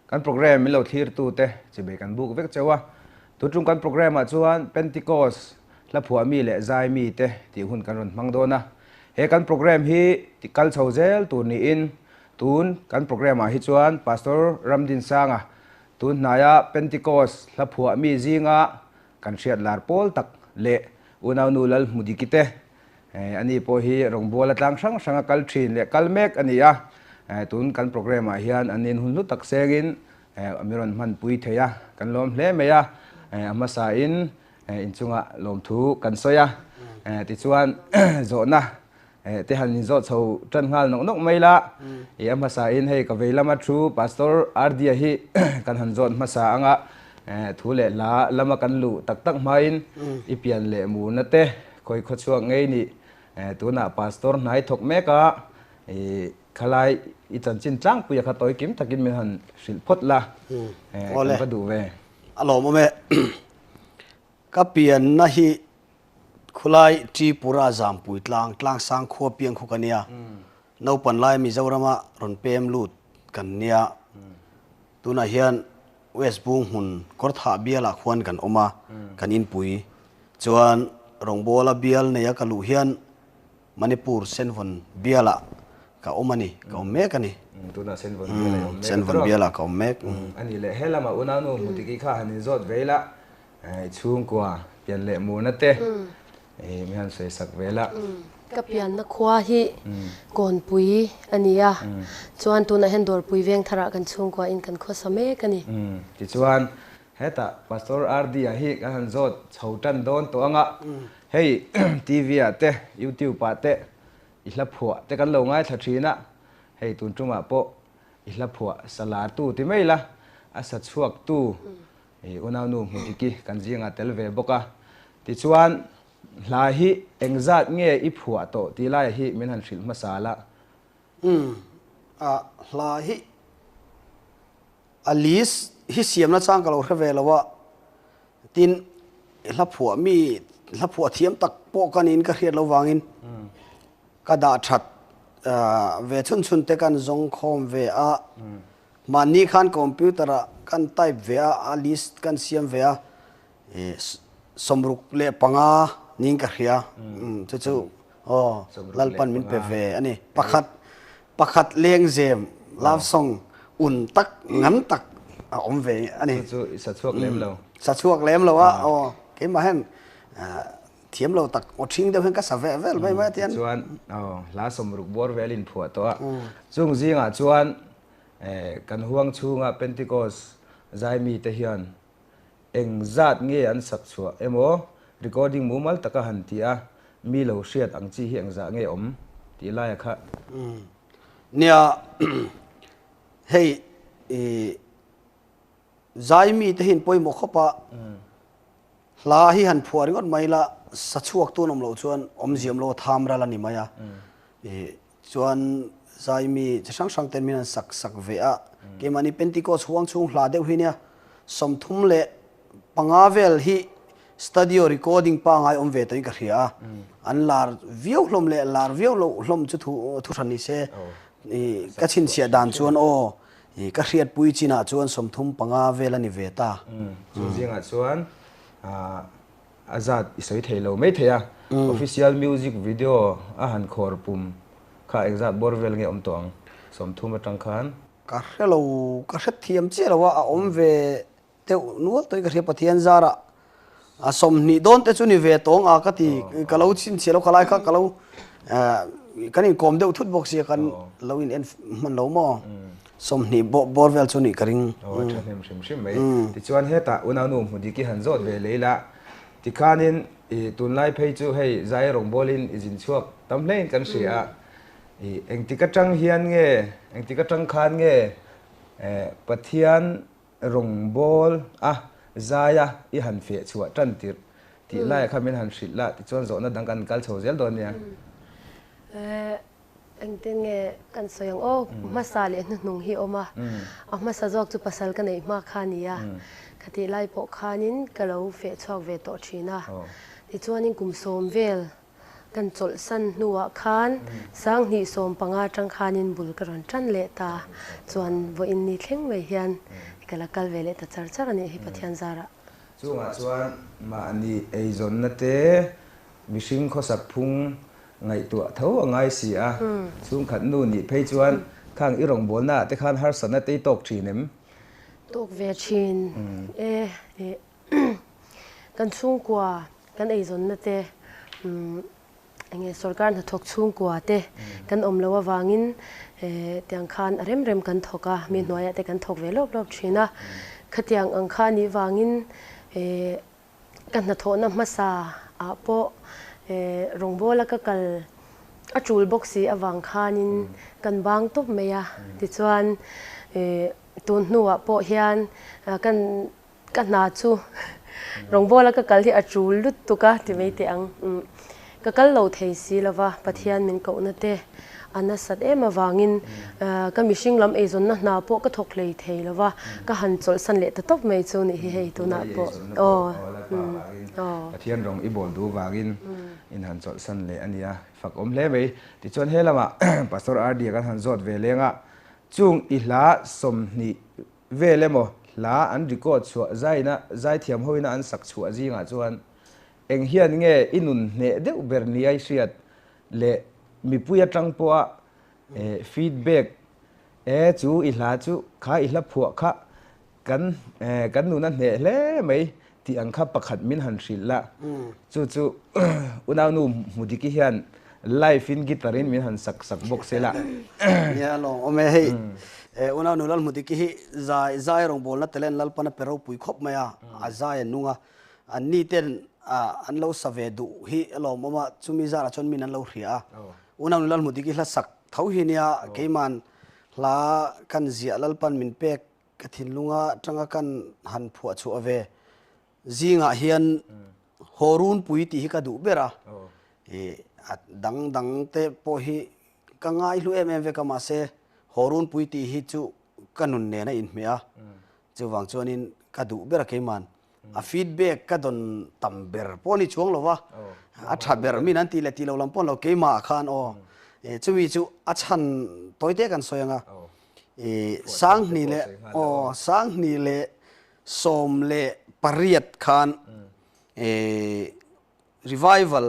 Kan program min lo thlirtute chibei kan buk vek cheu a. Tuṭum kan program ah chuan Pentecost hla phuah mi leh zai mi te tih hun kan rawn hmang dawn a. He kan program hi ti kal chho zel tur niin tun kan program ah hi chuan Pastor Ramdinsanga tun hnaia Pentecost hla phuah mi zinga kan hriat lar pawl tak leh unaunu Lalhmudiki te Ani pawh hi rawngbawla tlang hrang hranga kal thin leh kal mek a ni a, tun kan programme ah hian an in hun hlu tak sengin mi rawn hmanpui thei a, kan lawm hle mai a, a hmasa in inchunga lawmthu kan sawi a, tichuan zawhna te han inzawh chho tan nghal nawk nawk mai la, a hmasa in hei ka vei lama thu Pastor Ardia hi kan han zawt hmasa anga thu leh hla lama kan luh tak tak hmain i pian leh murna te Khawi khawchhuak ngei nih tunah Pastor hnai thawk mek a, i khalai i chanchin tlangpui a kha tawi kim takin min han hrilh phawt la, kan va duh ve. A lawmawm e. Ka pianna hi khulai Tripura Zampui tlang, Tlangsang khua piang khu ka nia. Naupan lai Mizorama rawn pem lut kan nia. Tunah hian West Bung hmun Kawrthah bialah khuan kan awm a, kan inpui. Chuan rawngbawla bial neia ka luh hian Manipur Senvawn bialah ka awm a ni, ka awm mek a ni. Tunah Senvawn bialah i awm mek a Senvawn bialah ka awm mek. A nih leh he lamah unaunu Hmudiki kha han inzawt ve ila, i chhungkua pian leh murna te mi han sawi sak ve la. Ka pianna khua hi Kawnpui a ni a, chuan tunah hian Dawrpui Vengtharah kan chhungkua in kan khawsa mek a ni. Tichuan hetah Pastor RD-a hi kan han zawt chho tan dawn tawh anga, hei TV-ah te, YouTube-ah te i hla phuah te kan lo ngaithla thin a, hei tun tumah pawh i hla phuah sa lartu ti mai la, a sa chhuaktu I unaunu Hmudiki kan zingah tel ve bawk a, tichuan hla hi engzat nge i phuah tawh tih laia hi min han hrilh hmasa la. Umm, a hla hi a list hi siamna chang ka lo hre ve lo a, tin hla phuah mi hla phuah thiam tak pawh ka niin ka hriat lo vangin ka dah that ve chhun chhun te kan zawng khawm ve a. Mahni khan computer ah kan type ve a, a list kan siam ve a, 65 niin ka hria, chu chu aw Lalpan min pe ve a ni. Pakhat pakhat lengzem love song un tak ngan tak a awm ve a ni. Chu chu i sa chhuak lem lo. Sa chhuak lem lo a, aw keimah hian thiam lo tak aw ṭhing deuh hian ka sa ve vel mai mai a tian. Tichuan aw hla 60 bawr vel inphuah tawh a, chung zingah chuan Kan huang chhunga Pentecost zaimite hian eng zat nge an sak chhuah emaw recording mumal taka han ti a, mi lo hriat ang chi hi eng zah nge awm tih laia kha. Nia, hei i zaimite hi an pawimawh khawp a, hla hi han phuah ringawt mai la, sa chhuak tun awm loh chuan awmziam lo tham ral a ni mai a, i Chuan zaimi chi hrang hrang ten min han sak sak ve a, keimahni Pentecost huang chhung hla deuh hi nia 35 vel hi studio recording pangai awm ve tawhin ka hria a, an lar viau hlawm leh lar viau loh hlawm chu thu thu hran ni se, i ka chhinchhiah dan chuan aw i ka hriatpui chinah chuan 35 vel a ni ve ta. Chu zingah chuan A zat i sawi thei lo mai thei a, official music video a han khawr pum kha engzat bawr vel nge awm tawh ang? 30 atang khan. Ka hre lo, ka hre thiam chiah lo a, a awm ve deuh nual tawhin ka hria Pathian zarah a 20 dawn te chu ni ve tawng a ka ti, ka lo chhinchhiah lo khalai kha ka lo kan inkawm deuh thut bawk sia kan lo in en hman lo maw? 20 bawr vel chu nih ka ring. Aw, a thahnem hrim hrim mai. Tichuan hetah unaunu Hmudiki han zawt ve leh ila, tikhanin i tunlai phei chu hei zai rawngbawlin i zin chhuak tam hlein kan hria a, i engtik atang hian nge, engtik atang khan nge Pathian rawngbâwl a zaia i han feh chhuah tan tirh tih laiah khan min han hrilh la, tichuan zawhna dang kan kal chho zel dawn nia. Engtin nge kan sawi ang aw, hmasa leh hnuhnung hi awm a, a hmasa zawk chu pasal ka neih hma kha a ni a, khatih lai pawh khanin ka lo feh chhuak ve tawh thin a, tichuanin kum sawm vel. Kan chawlhsan hnuah khan 2015 atang khanin bul ka rawn tan leh ta. Chuan vawiin ni thleng mai hian ka la kal ve leh ta char char a nih hi Pathian zarah. Chungah chuan mahni eizawnna te mihring khawsak phung ngaihtuah tho a ngai si a. Chhungkhat nu nih phei chuan khang i rawngbawlnaah te khan harsatna te i tawk thin em? Tawk ve thin e. Kan chhungkua kan eizawnna te enge sorkar hnathawk chhungkua te kan awm loh avangin tiang khan a rem rem kan thawk a, mi hnuaiah te kan thawk ve lawp lawp thin a. Khatiang ang kha anih vangin ka hnathawhna hmasa ah pawh rawngbawla ka kal a tul bawk si avang khanin kan bang tawp mai a. Tichuan tun hnuah pawh hian kan Ka hna chu rawngbawla ka kal hi a tul lutuk a ti mai teh ang. Ka kal lo thei si lova, Pathian min kohna te a nasat em avangin ka mihring lam eizawnna hna pawh ka thawk hlei thei lova, ka han chawlhsan leh ta tawp mai chu nih hi hei tunah pawh. Aw. Pathian rawng i bawl duh vangin in han chawlhsan leh a nia, fak awm hle mai. Tichuan he lamah Pastor RD-a kan han zawt ve leng a, chung i hla 20 Vel emaw hla an record chhuah zaina zaithiam hoina an sak chhuah zingah chuan eng hian nge i nun hneh deuh ber nia i hriat leh mipui atang pawha feedback e chu i hla chu kha i hla phuah kha kan kan nun a hneh hle mai tih ang kha pakhat min han hrilh la chu chu unaunu Hmudiki hian live in guitar in min han sak sak bawk se la. Nia lawm awm e hei unaunu lal Hmudiki hi zai zai rawngbawlna talent Lalpan a pe ropui khawp mai a, a zai a nung a, an ni ten an lo sa ve duh hi a lawm awm a, chumi zarah chuan min an lo hria a, unaunu lal Hmudiki hla sak tho hi nia keiman hla kan ziah Lalpan min pek Ka thinlunga tanga kan han phuah chhuah ve zingah hian Hawrunpui tih hi ka duh ber a, a dang dang te pawh hi ka ngaihlu em em vek a mahse Hawrunpui tih hi chu ka nun nen a inhmeh a, chuvang chuanin ka duh ber a keiman. A feedback ka dawn tam ber pawh a ni chuang lo va, a tha ber min an tih leh tih lo lam pawh an lo keimah ah khan aw chumi chu a chhan tawi te kan sawi ang a, 20 leh aw 2018 khan revival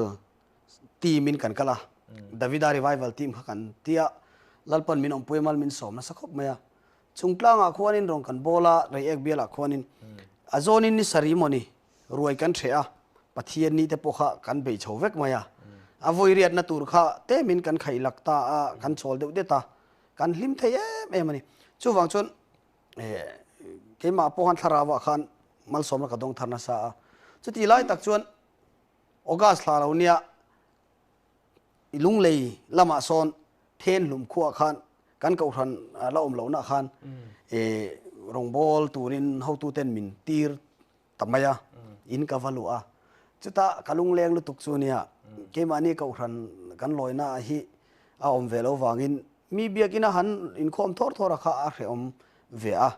team in kan kal a, Davida revival team kha kan tia Lalpan min awmpui mal min sawm nasa khawp mai a. Chung tlangah khuanin rawn kan bawl a, Reiek bialah khuanin a zawnin ni sarih mawni ruai kan hreh a, Pathian ni te pawh kha kan bei chho vek mai a. A vawi riatna tur kha temin kan khaih lak ta a, kan chawl deuh det a, kan hlim thei em em a ni. Chuvang chuan keimah pawh khan thlarauah khan malsawmna ka dawng thar nasa a. Chutih lai tak chuan August thla lo nia I lunglei lamah sawn Thenhlum khuaah khan kan kohhran la awm lohna khan rawngbâwl turin hotuten min tir ta mai a, in ka va luh a. Chutah ka lungleng lutuk chu nia, keimahni kohhran kan lawina hi a awm ve lo vangin mi biakina han inkhawm thawr thawr a kha a hrehawm ve a.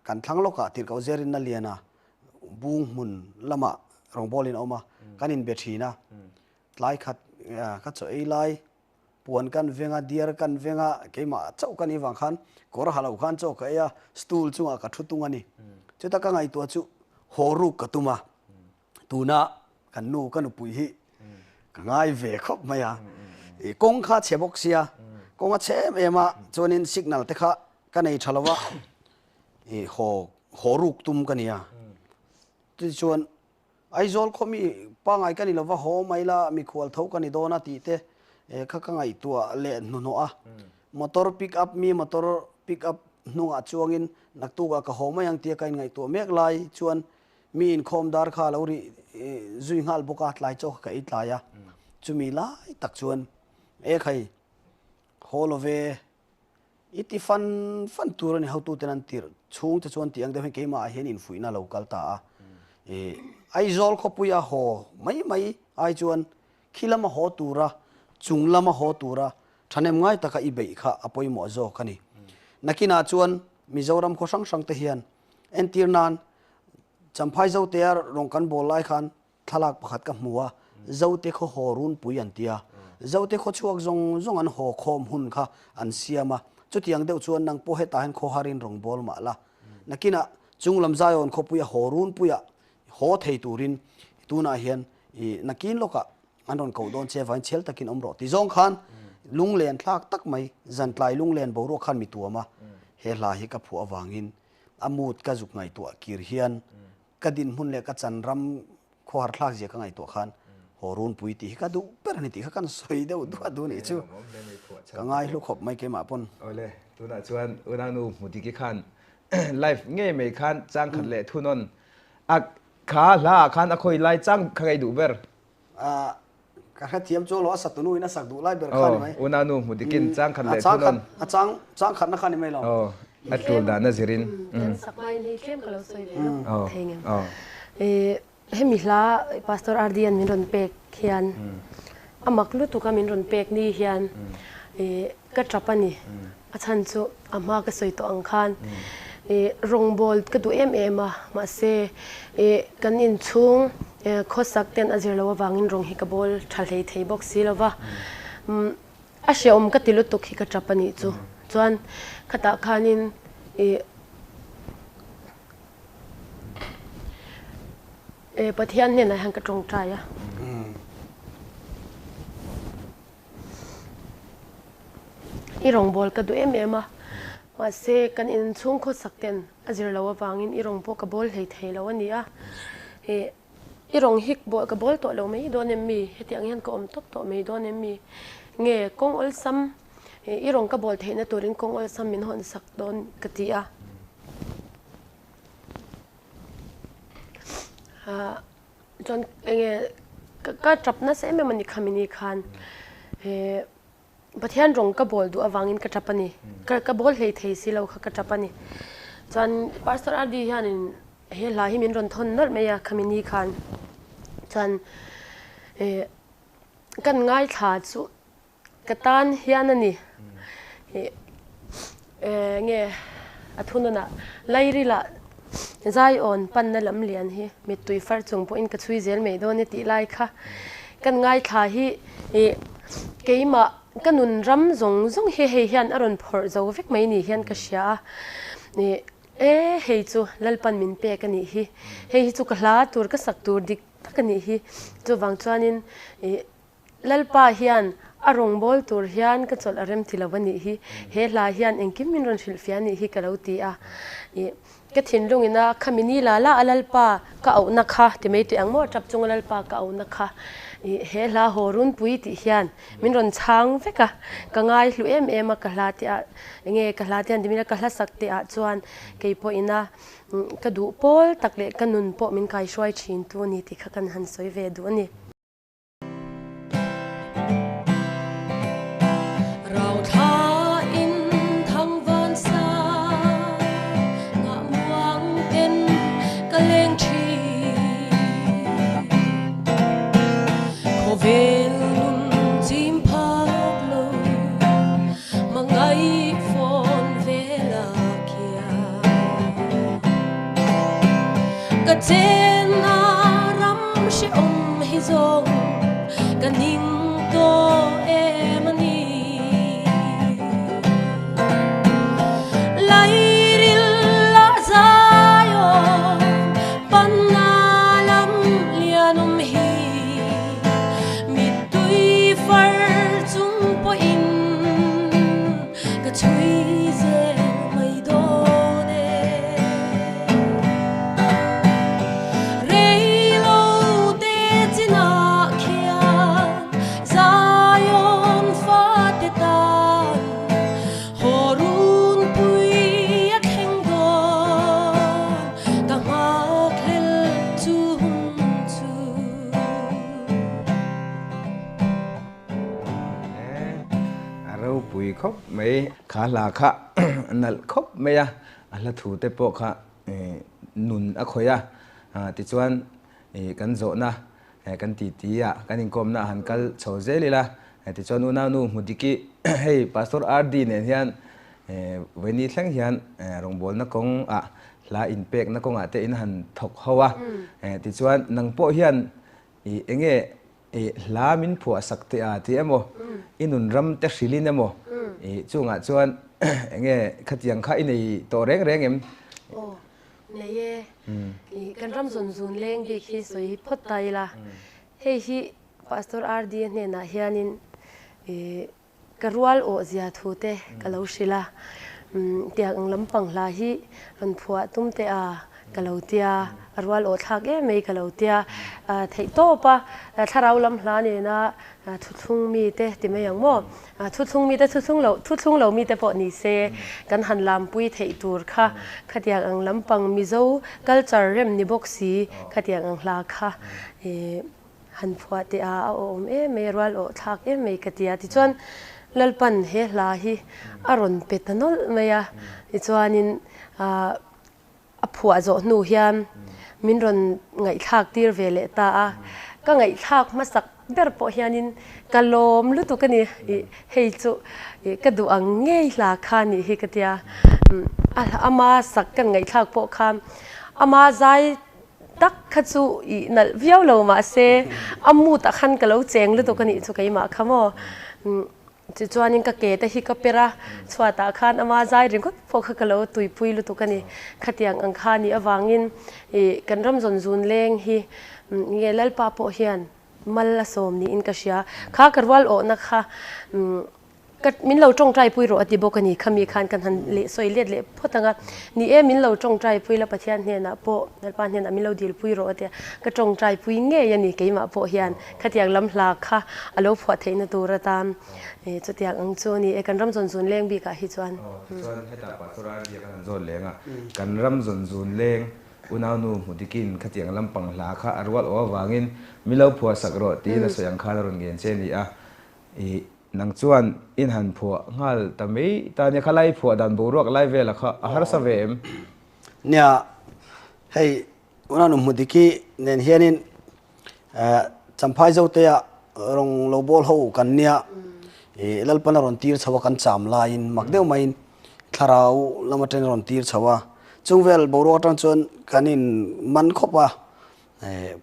Kan thlang lawkah Tirhkoh Zerinna Liana bung hmun lamah rawngbâwlin a awm a, kan inbe thin a. Tlai khat ka chaw ei lai, puan kan veng a, diar kan veng a, keimah chauh ka nih vang khan kawr ha lo khan chaw ka ei a, stool chungah ka thu tung a ni. Chuta ka ngaihtuah chu haw ruk ka tum a, tuna kan nu ka nupui hi ka ngai ve khawp mai a, kawng kha chhe bawk sia, kawng a chhe em em a, chuanin signal te kha ka nei tha lo a, haw haw ruk tum ka ni a, tichuan Aizawl khaw mi pangai ka ni lova haw mai la mikhual tho ka ni dawn a tih te kha ka ngaihtuah leh hnuhnawh a. Motor pick up mi motor pick up hnungah chuangin naktukah ka haw mai ang tia ka inngaihtuah mek lai chuan mi inkhawm dar kha a lo ri zui nghal bawk a, tlai chaw kha ka ei tlai a. Chumi lai tak chuan e khai haw lo ve. I ti fan fan tur a ni, hotuten an tirh chhung te chuan tih ang deuh hian keimah ah hian infuihna a lo kal ta a. I Aizawl khawpuia haw mai mai ai chuan khi lama haw tura, chung lama haw tura thahnem ngai taka i beih kha a pawimawh zawk a ni. Nakinah chuan Mizoram khaw hrang hrang te hian entir nan Champhai Zotea rawn kan bawl lai khan thlalak pakhat ka hmu a, Zote khaw haw runpui an ti a. Zote khaw chhuak zawng zawng an haw khawm hun kha an siam a. Chutiang deuh chuan nang pawh hetah hian khaw harin rawn bawl mah la. Nakinah chunglam Zion khawpuia haw runpuia haw thei turin tunah hian i nakin lawkah an rawn koh dawn che avangin chhel takin awm rawh ti zawng khan lunglen thlak tak mai zantlai lunglen boruak khan mi tuam a. He hla hi ka phuah avangin a mood ka zuk ngaihtuah kir hian ka dinhmun leh ka chan ram khawhar thlak zia ka ngaihtuah khan haw runpui tih hi ka duh ber a ni tih kha kan sawi deuh duah duh nih chu ka ngai hlu khawp mai keimah pawn. Awle, tunah chuan unau Hmudiki khan live ngei mai khan chang khat leh thunawn a kha hla ah khan a khawi lai chang kha ngei duh ber. Ka hrethiam chu lo a sa tunu in a sak duh lai ber kha ni mai. Aw, unau nu hmu dikin chang khat leh thunawn. A chang chang khatna kha ni mai lo. Aw, a tul dan a zirin. Kan sak hmain hei tlem ka lo sawi ve lo thei ngem. Hemi hla Pastor RD an min rawn pek hian a mak lutuk a min rawn pek ni hian ka tap a ni. A chhan chu a hma ka sawi tawh ang khan rawngbawl ka duh em em a, mahse kan inchhung khawsak ten a zir loh avangin rawng hi ka bawl tha hlei thei bawk si lo va, a hrehawm ka ti lutuk hi ka tap a nih chu. Chuan khatah khanin Pathian hnenah hian ka tawngtai a. I rawngbâwl ka duh em em a, mahse kan inchhung khawsak ten a zir loh avangin i rawng pawh ka bâwl hlei thei lo a ni a. Ih, i rawng hi ka bâwl tawh lo mai dawn em mi? Heti ang hian ka awm tawp tawh mai dawn em mi? Nge kawng awlsam, i rawng ka bâwl theihna turin kawng awlsam min hawn sak dawn ka ti a. Chuan enge ka tap nasa em em a ni khami ni khan he Pathian rawng ka bawl duh avangin ka tap a ni. Ka bawl hlei thei si lo kha ka tap a ni. Chuan Pastor Adi hianin he hla hi min rawn thawn nawlh mai a khami ni khan. Chuan kan ngaithla chu Ka tan hian a ni. Nge a thununah Lairila Zion panna lam lian hi mittui far chung pawhin ka chhui zel mai dawn e tih lai kha kan ngaithla hi keimah ka nun ram zawng zawng hi hei hian a rawn phawrh zo vek mai ni hian ka hria a. E hei chu Lalpan min pek a nih hi. Hei hi chu ka hla tur ka sak tur dik tak a nih hi. Chuvang chuanin Lalpa hian a rawngbâwl tur hian ka chawlh a rem ti lo a nih hi, he hla hian engkim min rawn hrilhfiah a nih hi ka lo ti a. Ih, ka thinlungin a khami ni la la a Lalpa ka auhna kha ti mai teh ang maw, tap chunga Lalpa ka auhna kha. Ih, he hla haw runpui tih hian min rawn chhang vek a, ka ngai hlu em em a ka hla te ah, enge ka hla te an ti mai a, ka hla sak te ah chuan kei pawhin a ka duh pawl tak leh ka nun pawh min kaihruai thin tu a ni tih kha kan han sawi ve duh a ni. A ropui khawp mai. Kha hla kha a nalh khawp mai a, a hla thu te pawh kha nun a khawih a, tichuan kan zawhna kan titi a, kan inkawmna a han kal chho zel ila, tichuan unau nu Hmudiki hei Pastor RD nen hian vawiini thleng hian rawngbawlna kawngah hla inpekna kawngah te in han thawk ho a, tichuan nang pawh hian enge I hla min phuah sak teh a ti emaw, i nun ram te hrilhin emaw, i chungah chuan enge khatiang kha i nei tawh reng reng em? Aw, nei e. I kan ram zawn zun leng bik hi sawi phawt ta ila, hei hi Pastor RD a hnenah hianin i Ka rual awh zia thu te ka lo hrilh a, tiang ang lampang hla hi rawn phuah tum teh a ka lo tia, a rual awh thlak em mai ka lo tia, theih tawp a, thlarau lam hla nena thuthlung mi te ti mai ang maw, thuthlung mi te thuthlung lo thuthlung lo mi te pawh ni se kan han lampui theih tur kha khatiang ang lampang Mizo culture rem ni bawk si khatiang ang hla kha Han phuah teh a, a awm em mai, a rual awh thlak em mai ka ti a. Tichuan Lalpan he hla hi a rawn pe ta nawlh mai a, tichuanin a phuah zawh hnu hian min rawn ngaihthlak tir ve leh ta a. Ka ngaihthlak hmasak ber pawh hianin ka lawm lutuk a ni, ih hei chu ka duh ang ngei hla kha nih hi ka tia. Ama sak kan ngaihthlak pawh khan ama zai Tak kha chu i nalh viau lo mahse a mood ah khan ka lo cheng lutuk a nih chu keimah kha maw. Tichuanin ka ke te hi ka per a, chhuatah khan ama zai ringawt pawh kha ka lo tuipui lutuk a ni. Khatiang ang kha nih avangin i kan ram zawn zun leng hi nge Lalpa pawh hian mal a sawm niin ka hria. Kha ka rual awhna kha Ka, min lo tawngtai pui rawh a ti bawk a ni. Khami khan kan han leh sawi let leh phawt ang a. Ni e, min lo tawngtai pui la Pathian hnenah pawh, Lalpa hnenah min lo dil pui rawh a ti a. Ka tawngtai pui ngei a ni keimah pawh hian. Khatiang lam hla kha a lo phuah theihna tur atan chutiang ang chu a ni e, kan ram zawn zun leng bikah hi chuan. Aw, tichuan hetah Pastor Ardia kan han zawt leng a, kan ram zawn zun leng unaunu hmu dikin khatiang lampang hla kha a rual awh avangin min lo phuah sak rawh tiin a sawi ang khan a rawn ngen che a ni a. I nang chuan in han phuah nghal ta mai ta nia kha lai phuah dan boruak lai vela kha a harsa ve em? Nia, hei una nu hmudiki nen hianin Champhai Zotea rawng lo bawl ho kan nia, i Lalpan a rawn tir chho a kan cham laiin mak deuh maiin thlarau lam atangin a rawn tir chho a, chung vel boruak atang chuan kan in man khawp a,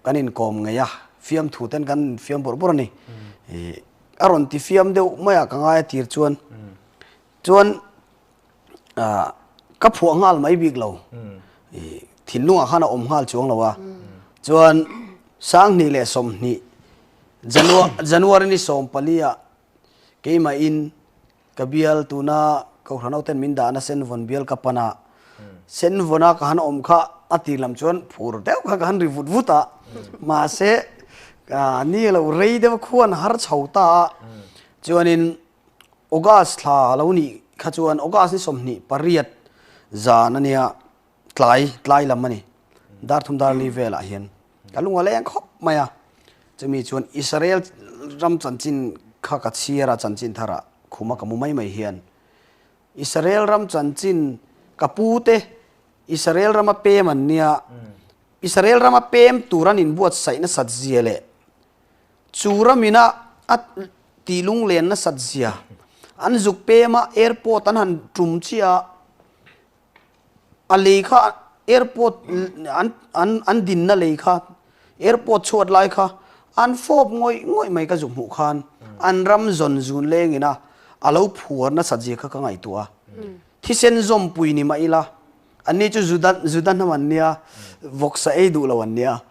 Kan inkawm ngei a, fiamthu ten kan infiam bawrh bawrh a ni. A rawn ti fiam deuh mai a ka ngai a tir chuan. Chuan ka phuah nghal mai bik lo. Thinlungah khan a awm nghal chuang lo a. Chuan Sanghnih leh 20 January ni 14 ah keimahin Ka bial tuna Kohhran hoten min dahna Senvawn bial ka pan a, Senvawna ka han awm kha a tir lam chuan phur deuh kha ka han ri vut vut a, mahse ni lo rei deuh khuan har chho ta a, chuanin August thla lo nih kha chuan August ni 28 zan a nia tlai tlai lam a ni, dar thum dar li velah hian ka lung a leng khawp mai a, chumi chuan Israel ram chanchin kha ka chhiar a chanchin tharah khuma ka mu mai mai hian Israel ram chanchin ka pu te Israel rama pem an nia, Israel rama pem tur an inbuatsaih nasat zia leh chu ramina a tih lunglen nasat zia an zuk pem a airport an han tum chiah a. A lei kha airport an an an dinna lei kha airport chhuat lai kha an fawp ngawih ngawih mai ka zuk hmuh khan an ram zawn zun lengin a a lo phuar nasat zia kha ka ngaihtuah a. Thisen zawmpui ni mah ila anni chu Juda Juda hnam an nia vawksa ei duh lo an nia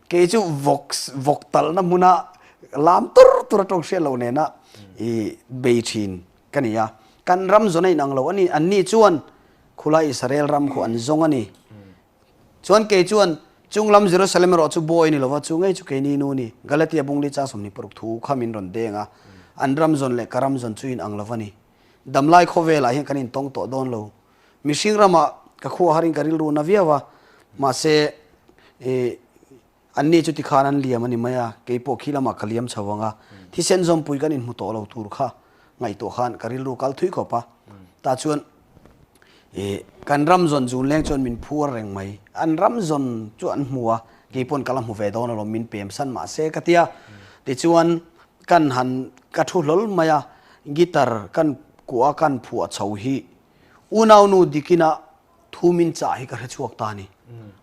kei chu vawk vawk talhna hmuna lam tur tur a tawng hriat loh nena i bei thin. Ka ni a, kan ram zawn a inang lo a ni, anni chuan khulai Israel ram khu an zawng a ni. Chuan kei chuan chung lam Jerusalem erawh chu bawi a ni lova, chu ngei chu keini nu a ni. Galatia bungli cha 26 thu kha min rawn deng a, an ram zawn leh ka ram zawn chu inang lo a ni. Damlai khawvelah hian kan intawng tawh dawn lo. Mihring ramah ka khua harin ka rilru na viau a, mahse i Anni chu tikhan an liam a ni mai a, kei pawh khi lamah ka liam chho ang a, thisen zawmpui kan inhmu tawh lo tur kha ngaihtuah khan ka rilru kal thui khawp a. Tah chuan ih kan ram zawn zun leng chuan min phuar reng mai. An ram zawn chu an hmu a, kei pawn ka la hmu ve dawn alawm min pem san mah se ka ti a. Tichuan kan han ka thu hlawl mai a, guitar kan kuah a kan phuah chho hi unaunu dikina Thu min chah hi ka hre chhuak ta a ni.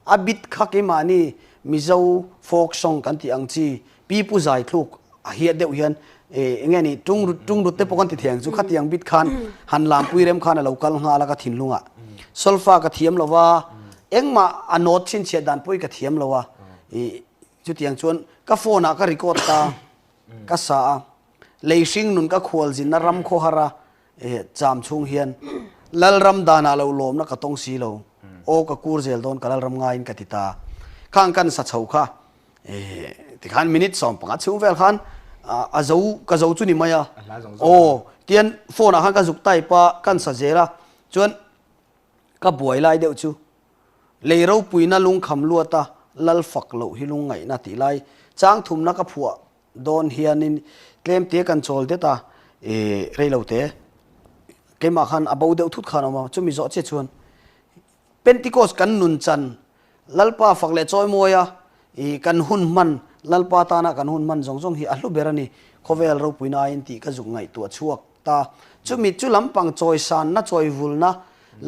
A bit kha keimahni Mizo folk song kan tih ang chi Pi Pu Zaithluk A hiat deuh hian eng nge ni tung rut tung rut te pawh kan ti thei ang chu khatiang bit khan han lampui rem khan a lo kal nghal a ka thinlungah solfa ka thiam lo va engmah a note chhinchhiat dan pawh hi ka thiam lo a ih chutiang chuan ka phone ah ka record ta ka sa a lei hring nun ka khual zinna ram khawhar a ih cham chhung hian Lalram danah lo lawmna ka tawng si lo aw ka kur zel dawn ka Lalram ngaiin ka ti ta khang kan sa chho kha. Tikhan minute 15 chhung vel khan a zo ka zo chu ni mai a. Aw tian phone ah khan ka zuk type a kan sa zel a chuan ka buai lai deuh chu lei ropuina lungkham luat a lal fak loh hi lungngaihna tih lai chang thumna ka phuah dawn hianin tlem te kan chawl det a reilo te keimah khan a bo deuh thut khan a awm a chumi zawh chiah chuan Pentecost kan nun chan Lalpa fak leh chawimawi a, i kan hun hman, Lalpa tana kan hun hman zawng zawng hi a hlu ber a ni, khawvel ropuina aiin tih ka zuk ngaihtuah chhuak ta. Chumi chu lampang chawisanna, chawivulna,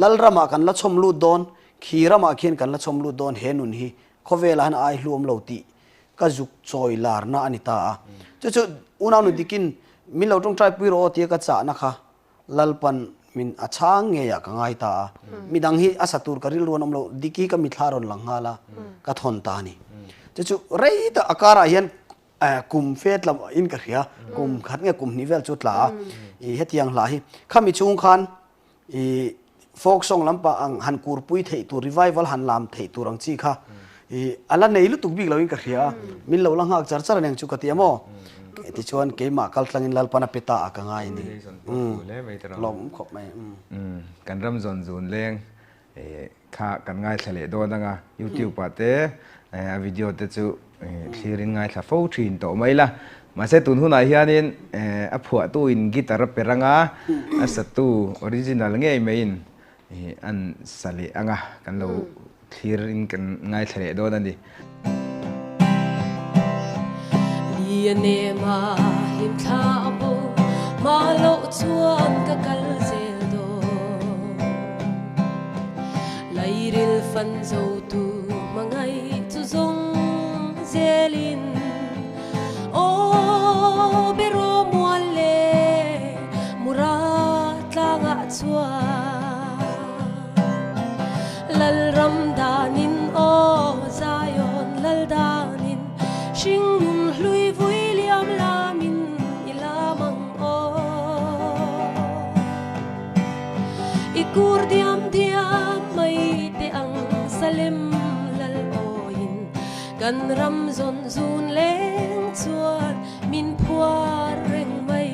Lalramah kan la chhawm lut dawn, khi ramah khian kan la chhawm lut dawn he nun hi khawvelah hian a ai hluam lo tih ka zuk chawi larna a ni ta a. Chu chu unaunu dikin min lo tawngtai pui rawh aw tia ka chahna kha Lalpan min a chhang ngei ah ka ngai ta a, midang hi a sa tur ka rilru an awm lo, dik hi ka mithla rawn lang nghal a, ka thawn ta a ni. Chu chu rei tak a karah hian kum fe tla in ka hria, kum khat nge kum hnih vel chu tla a, i hetiang hla hi khami chhung khan i folk song lampang ang han kurpui theih tur revival han lam theih tur ang chi kha I a la nei lutuk bik loin ka hria a, min lo la nghak char char aniang chu ka ti a maw? Tichuan keimah kal tlangin Lalpan a pe ta a ka ngai a ni. Lawmawm khawp mai. Kan ram zawn zun leng kha kan ngaithla leh dawn anga YouTube ah te a video te chu thlirin ngaithla fo thin tawh mai la. Mahse tun hunah hianin a phuahtu in guitar a per anga a satu original ngei maiin An sa leh anga kan lo thlir in kan ngaithla leh dawn a ni. Lian ema hlim thla bo hma loh chuan ka kal zel dawn. Lairil fan zo tu hmangaih chu zawng zelin aw beraw mual le mura tlangah chuan Lalram danin aw Zion lal danin hringnun hlui vui liam lamin i lam ang aw I kur diam diam mai teh ang Salem lal awiin kan ram zawn zun leng chuan min phuar reng mai.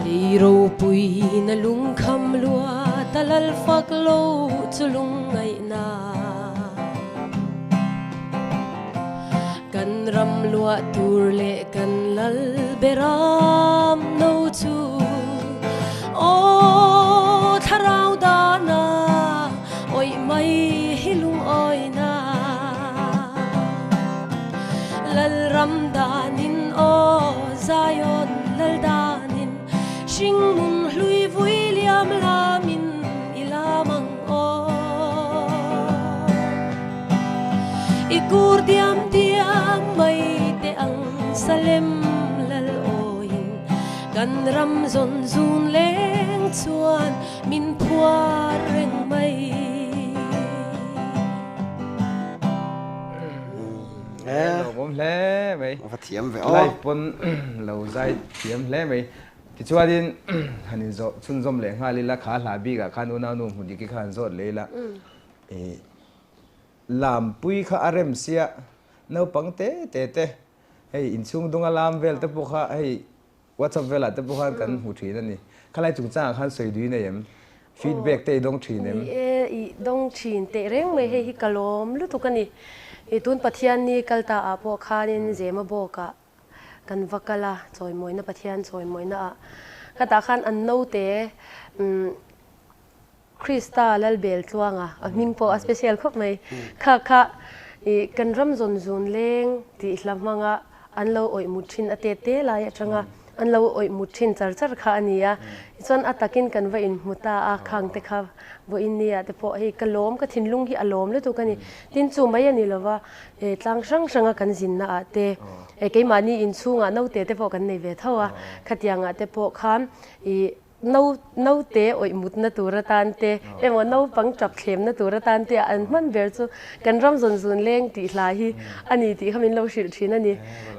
Lei ropui na lungkham lua ta lal fak lo chu lungngaihna. Kan ram luah tur leh kan lal beram no chu aw thlarau dana awih mai hi lungawina. Lalram danin aw Zion lal danin hringnun hlui vui liam lamin i lam ang aw. I kur diam diam mai teh ang Salem lal awiin kan ram zawn zun leng chuan min phuar reng mai. Lawmawm hle mai. A va thiam ve aw. Live pawn lo zai thiam hle mai. Tichuanin han inzawh chhunzawm leh nghal ila kha hla bikah khan unaunu Hmudiki kha han zawt leh ila. Lampui kha a rem sia naupang te te te hei inchhung dunga lam vel te pawh kha hei WhatsApp velah te pawh khan kan hmu thin a ni. Khalai chungchangah khan sawi dui nei em? Feedback te i dawng thin em? Ni e, i dawng thin teh reng mai hei hi ka lawm lutuk a ni. I tun Pathianni kal ta ah pawh khanin Zema bawkah kan va kal a, chawimawina Pathian chawimawina ah khatah khan an naute umm Krista Lalbel Tluanga a hming pawh a special khawp mai. Kha kha i kan ram zawn zun leng tih hla hmanga an lo awih mut thin a te te lai atanga. an lo awih mut thin char char kha a ni a. Tichuan a takin kan va inhmu ta a, khang te kha vawiin nia te pawh hei ka lawm, ka thinlung hi a lawm lutuk a ni. Tin chu mai a ni lova, tlang hrang hranga kan zinna ah te, keimahni inchhungah naute te pawh kan nei ve tho a, khatiangah te pawh khan ih No, naute awih mutna tur atan te emaw naupang tap thlemna tur atan te an hman ber chu kan ram zawn zun leng tih hla hi a ni tih kha min lo hrilh thin a ni.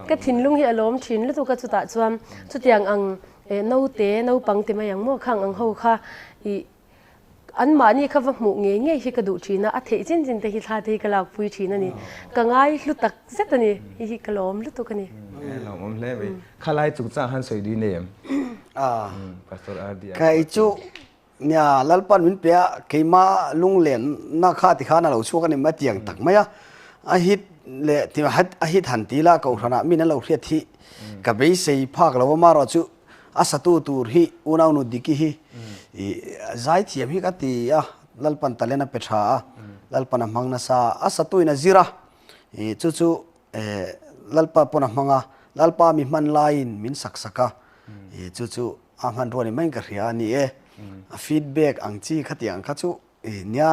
Ka thinlung hi a lawm thin lutuk a chutah chuan chutiang ang naute, naupang ti mai ang maw khang ang ho kha ih anmahni kha va hmuh ngei ngei hi ka duh thin a, a theih chin chin te hi thla te hi ka lakpui thin a ni. Ka ngai hlu tak zet a ni, hei hi ka lawm lutuk a ni. Lawmawm hle mai. Khalai chungchang han sawi dui nei em? Pastor RD a. Kei chu nia Lalpan min pe a, keima lunglen na kha ti khan a lo chhuak a ni mai tiang tak mai a. A hit leh ti a hit han ti la kohhranah min an lo hriat hi ka beisei phak lo a marawh chu a satu tur hi unau nu Diki hi i zaithiam hi ka ti a, Lalpan talent a pe tha a, Lalpan a hmang nasa a, a satu in a zir a, i chu chu Lalpa pawn a hmang a, Lalpa mi hman laiin min sak sak a, i chu chu a hmanrua ni maiin ka hria a ni e. A feedback ang chi khatiang kha chu i nia,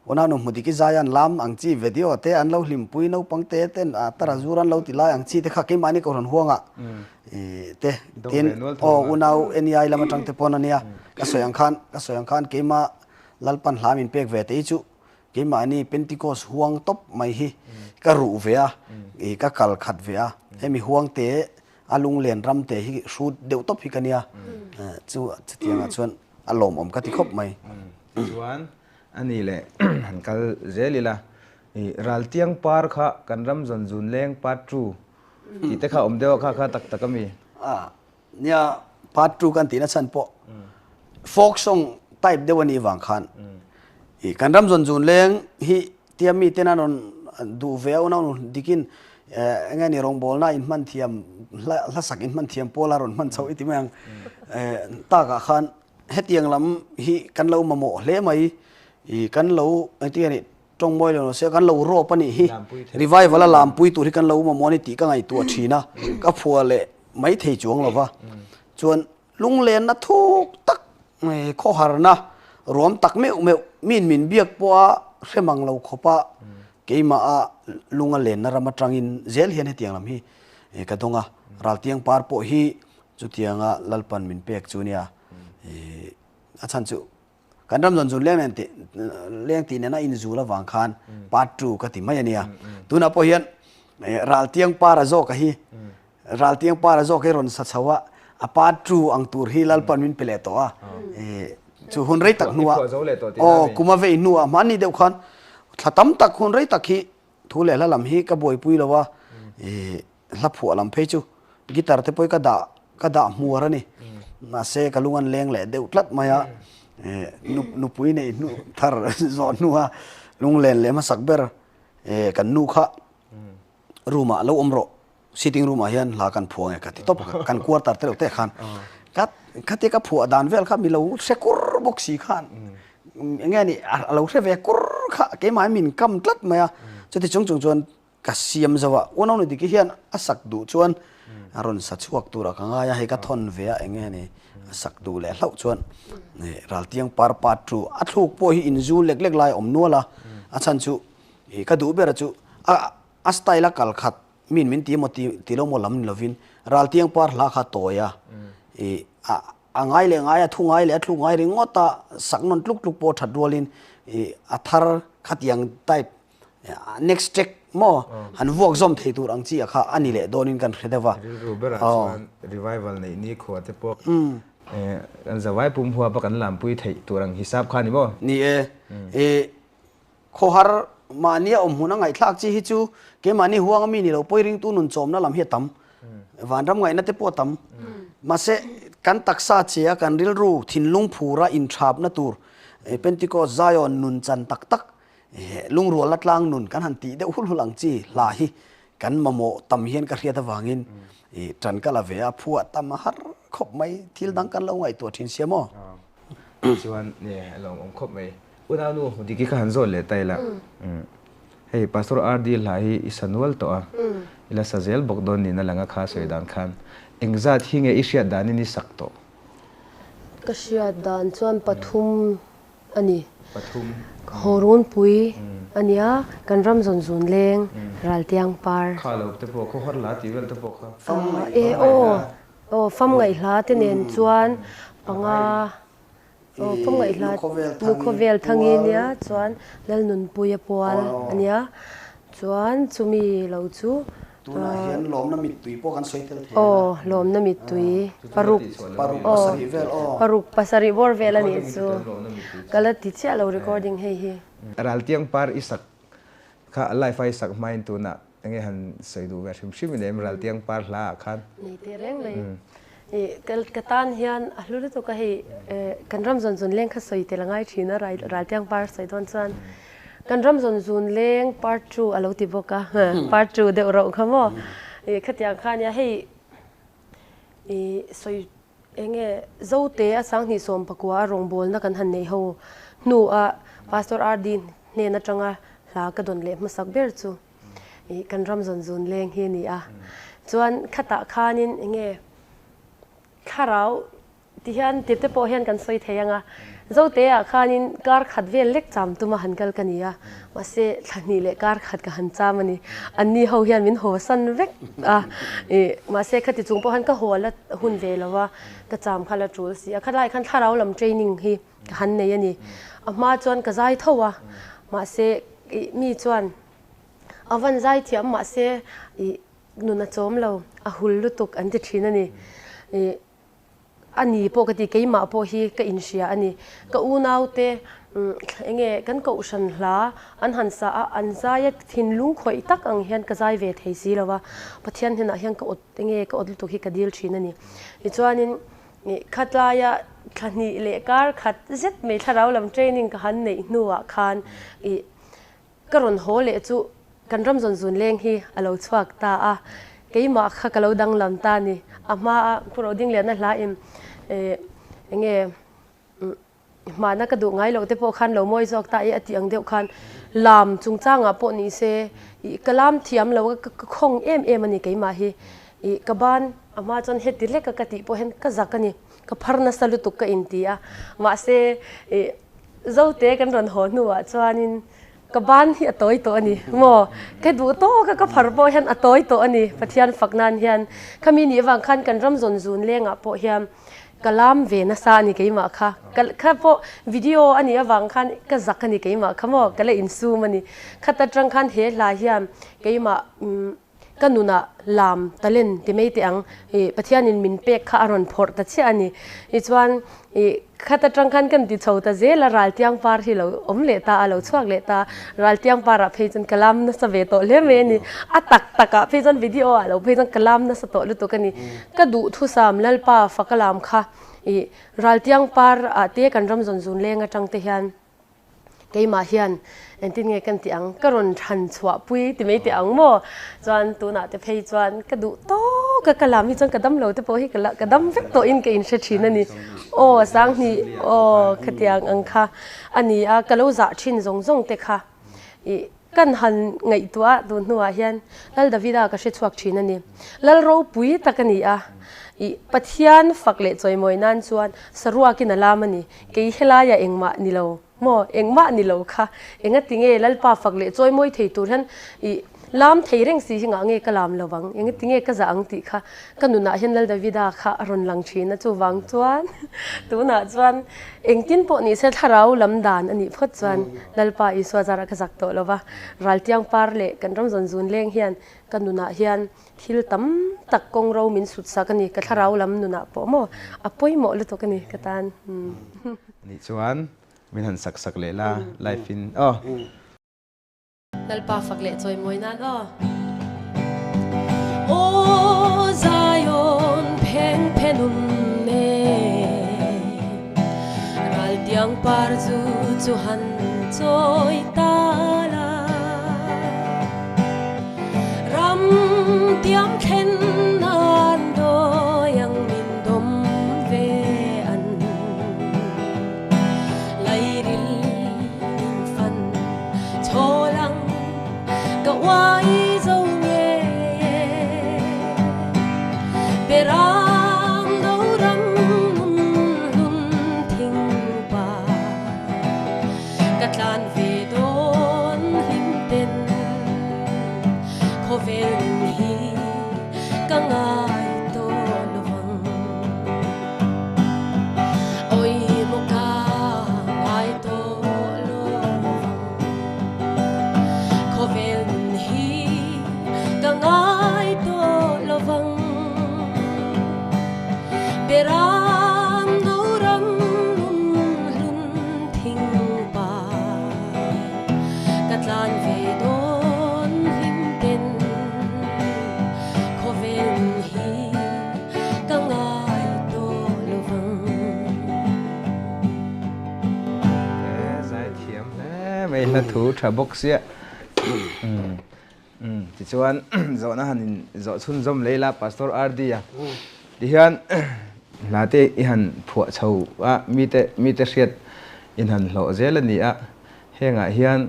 unau nu hmu dik i zai an lam ang chi video te an lo hlimpui naupang te ten a tara zur an lo ti lai ang chi te kha keimahni kohhran huangah i te tin aw unau NEI lam atang te pawn a nia ka sawi ang khan ka sawi ang khan keimah Lalpan hla min pek ve te hi chu Keimahni Pentecost huang tawp mai hi ka ruh ve a, i ka kal khat ve a, hemi huang te a lunglen ram te hi hrut deuh tawp hi ka nia, chu chutiangah chuan a lawmawm ka ti khawp mai. Tichuan a ni leh han kal zel ila, i Raltiang par kha kan ram zawn zun leng part two tih te kha awm deuh a kha kha tak tak a mi? Nia, part 2 kan tihna chhan pawh folk song type deuh a nih vang khan i kan ram zawn zun leng hi tia mi ten an rawn duh ve a unau dikin eng nge ni rawngbawlna in hman thiam hla sak in hman thiam pawl a rawn hman chho i ti mai ang takah khan hetiang lam hi kan lo mamawh hle mai i kan lo engtin nge ni Tawng mawi lo se kan lo rawp a nih hi. Revival a lampui tur hi kan lo mamawh a ni tih ka ngaihtuah thin a, ka phua leh mai thei chuang lo va. Chuan lunglenna thuk tak khawharna ruam tak meuh meuh min min biak pawha hre mang lo khawpa keimah a lung a lenna ram atangin zel hian hetiang lam hi ka dawng a. Raltiang par pawh hi chutianga Lalpan min pek chu nia. A chhan chu Kan ram zawn zun leng nen tih leng tih nena inzul avang khan part 2 ka ti mai a nia. Tunah pawh hian Raltiang para zawk a hi Raltiang para zawk hi rawn sa chho a, a part 2 ang tur hi Lalpan min pe leh tawh a. Chu hun rei tak hnuah aw kum a vei hnuah hmanni deuh khan thla tam tak hun rei tak hi Thu leh hla lam hi ka buaipui lo a, ih hla phuah lam phei chu guitar te pawh hi ka dah ka dah hmuar a ni. Mahse ka lung an leng leh deuh tlat mai a, ih nupui neih hnu thar zawh hnua lunglen leh hmasak ber ih kan nu kha room ah lo awm rawh. Sitting room ah hian hla kan phuah nge ka ti tawp a, kan quarter te reuh te khan ka khatia ka phuah dan vel kha mi lo hre kur bawk si khan eng nge ni a lo hre ve kur kha keimah hi min kam tlat mai a, chuti chung chung chuan ka siam zo a, unau ni diki hian a sak duh chuan a rawn sa chhuak turah ka ngai a, hei ka thawn ve a eng nge ni a sak duh leh hlauh chuan Raltiang par part chu a thluk pawh hi inzu lek lek lai a awm nual a, a chhan chu ka duh ber chu a a style a kal khat Min min ti emaw ti ti lo maw lam ni lovin Raltiang par hla kha tawi a, i a a ngai leh ngai a thu ngai leh a thluk ngai ringawt a, sak nawn tluk tluk pawh that rualin i a thar khatiang type next track maw han vuak zawm thei tur ang chi a kha a ni leh dawnin kan hre deuh a. Rilru berah chuan revival neih ni khua te pawh kan zavai pum huapa kan lampui theih tur ang hisap kha ni maw? Ni e, i Khawhar mahnia awm hmun a ngaihthlak chi hi chu keimahni huanga mi ni lo pawi ringtu nun chawmna lam hi a tam. Vanram ngaihna te pawh a tam. Mahse, kan taksa che a kan rilru thinlung phura inthapna tur Pentecost Zion nun chan tak tak lungrualna tlang nun kan han tih deuh hul hul ang chi hla hi kan mamawh tam hian ka hriat avangin tan ka la ve a, phuah tam a har khawp mai. Thil dang kan lo ngaihtuah thin sia maw? Chuan a lawmawm khawp mai. Unau nu Diki kha han zawt leh ta ila. Hei Pastor RD hla hi i sa nual tawh a, i la sa zel bawk dawn niin a lang a kha sawi dan khan. Engzat hi nge i hriat danin i sak tawh? Ka hriat dan chuan pathum a ni. Pathum. Hawrunpui a nia, kan ram zawn zun leng, Raltiang par. Kha lo te pawh, khawhar hla tih vel te pawh kha. E aw, aw fam ngaihhla te nen chuan panga aw fam ngaihhla nu khawvel thangi nia chuan Lalnunpuia pual a nia chuan chumi lo chu Tunah hian lawmna mittui pawh kan sawi tel thei a. Aw, lawmna mittui paruk Paruk pasarih vel aw. Paruk pasarih bawr vel a nih chu. Ka la ti chiah lo recording hei hi. Raltiang par i sak kha live a i sak hmain tunah enge han sawi duh ve hrim hrim i nei em Raltiang par hla ah khan. Nei teh reng mai. Ka tan hian a hlu lutuk a hei kan ram zawn zawn leng kha sawi tel a ngai thin a Raltiang par sawi dawn chuan. Kan ram zawn zun leng part two a lo ti bawk a, part two deuh rauh kha maw? Ih khatiang kha ania hei ih sawi eng nge Zote a Sanghnih 11 a rawngbawlna kan han neih ho hnu a Pastor RD hnen atanga hla ka dawn leh hmasak ber chu ih kan ram zawn zun leng hi a ni a. Chuan khatah khanin eng nge thlarau Tihian tirte pawh hian kan sawi thei ang a, Zote-ah khanin kar khat vel lek cham tuma han kal ka ni a, mahse thla hnih leh kar khat ka han cham a ni. Anni ho hian min haw san vek a, ih mahse khati chung pawh khan ka haw la hun ve lo a, ka cham kha la tul si a. Khalai khan thlarau lam training hi ka han nei a ni. A hma chuan ka zai tho a, mahse ih mi chuan a van zai thiam mahse ih nun a chawm lo, a hul lutuk an ti thin a ni. Ih. A ni pawh ka ti, keimah pawh hi ka inhria a ni. Ka unaute eng nge kan kohhran hla an han sa a, an zai a thinlung khawih tak ang hian ka zai ve thei si lo va, Pathian hnenah hian ka awt eng nge ka awt lutuk hi ka dil thin a ni. Tichuanin khatlaia thla hnih leh kar khat zet mai thlarau lam training ka han neih hnuah khan ih Ka rawn haw leh chu kan ram zawn zun leng hi a lo chhuak ta a, keimah kha ka lo danglam ta a ni. A hmaa Phuro ding lianna hla in enge hmana ka duh ngai loh te pawh khan lo mawi zawk ta i a tih ang deuh khan lam chungchangah pawh ni se ih ka lam thiam lo a ka khawng em em a ni keimah hi. Ih ka ban a hma chuan heti hlek a ka tih pawh hian ka zak a ni. Ka phar nasa lutuk ka inti a, mahse ih Zote kan rawn haw hnuah chuanin ka ban hi a tawi tawh a ni maw? Ka duh tawk a, ka phar pawh hian a tawi tawh a ni Pathian fak nan hian. Khami nih avang khan kan ram zawn zun lengah pawh hian ka lam ve nasa a ni keimah kha. Ka kha pawh video a nih avang khan ka zak a ni keimah kha maw? Ka la insum a ni. Khat atang khan he hla hian keimah umm Ka nunah lam talent ti mai teh ang i Pathianin min pek kha a rawn phawrh ta chiah a ni. Tichuan i khat atang khan kan ti chho ta zel a, Raltiang par hi lo awm leh ta a, lo chhuak leh ta a, Raltiang parah phei chuan ka lam nasa ve tawh hle mai a ni. A tak takah phei chuan video ah lo phei chuan ka lam nasa tawh lutuk a ni. Ka duhthusam Lalpa faka lam kha i Raltiang par ah te kan ram zawn zun leng atang te hian Keimah hian engtin nge kan tih ang? Ka rawn thlan chhuah pui ti mai teh ang maw? Chuan tunah te phei chuan ka duh tawk a, ka lam hi chuan ka dam lo te pawh hi ka ka dam vek tawhin ka inhre thin a ni. Aw Sanghnih aw khatiang ang kha a ni a, ka lo zah thin zawng zawng te kha ih kan han ngaihtuah a tun hnuah hian Lal Davida ka hre chhuak thin a ni. Lal ropui tak a ni a, ih Pathian fak leh chawimawi nan chuan saruakin a lam a ni. Kei helaiah engmah ni lo maw? Engmah ni lo kha. Engati nge Lalpa fak leh chawi mawi thei tur hian i lam thei reng si hi ngah nge ka lam lo vang? Engati nge ka zah ang tih kha ka nunah hian Lal Davida kha a rawn lang thin a, chuvang chuan tunah chuan engtin pawh ni se thlarau lam dan a nih phawt chuan Lalpa Isua zarah ka zak tawh lo va, Raltiang par leh kan ram zawn zun leng hian ka nunah hian Thil tam tak kawng ro min sut sak a ni, ka thlarau lam nunah pawh maw a pawimawh lutuk a ni ka tan. Nih chuan min han sak sak leh la live in aw. Lalpa fak leh chawi mawi nan aw. Aw Zion pheng phenun e, Raltiang par zu chu han chawi ta la. Ram tiam thlen nan dawi ang min dawm ve an. Lairil min fan chhawl ang ka uai zo nge e. Bera. Hei hla thu tha bawk sia. Umm tichuan zawhna han in zawh chhunzawm leh ila Pastor RD a tihian hla te i han phuah chho a mite mite hriat in han hlawh zel a ni a, hengah hian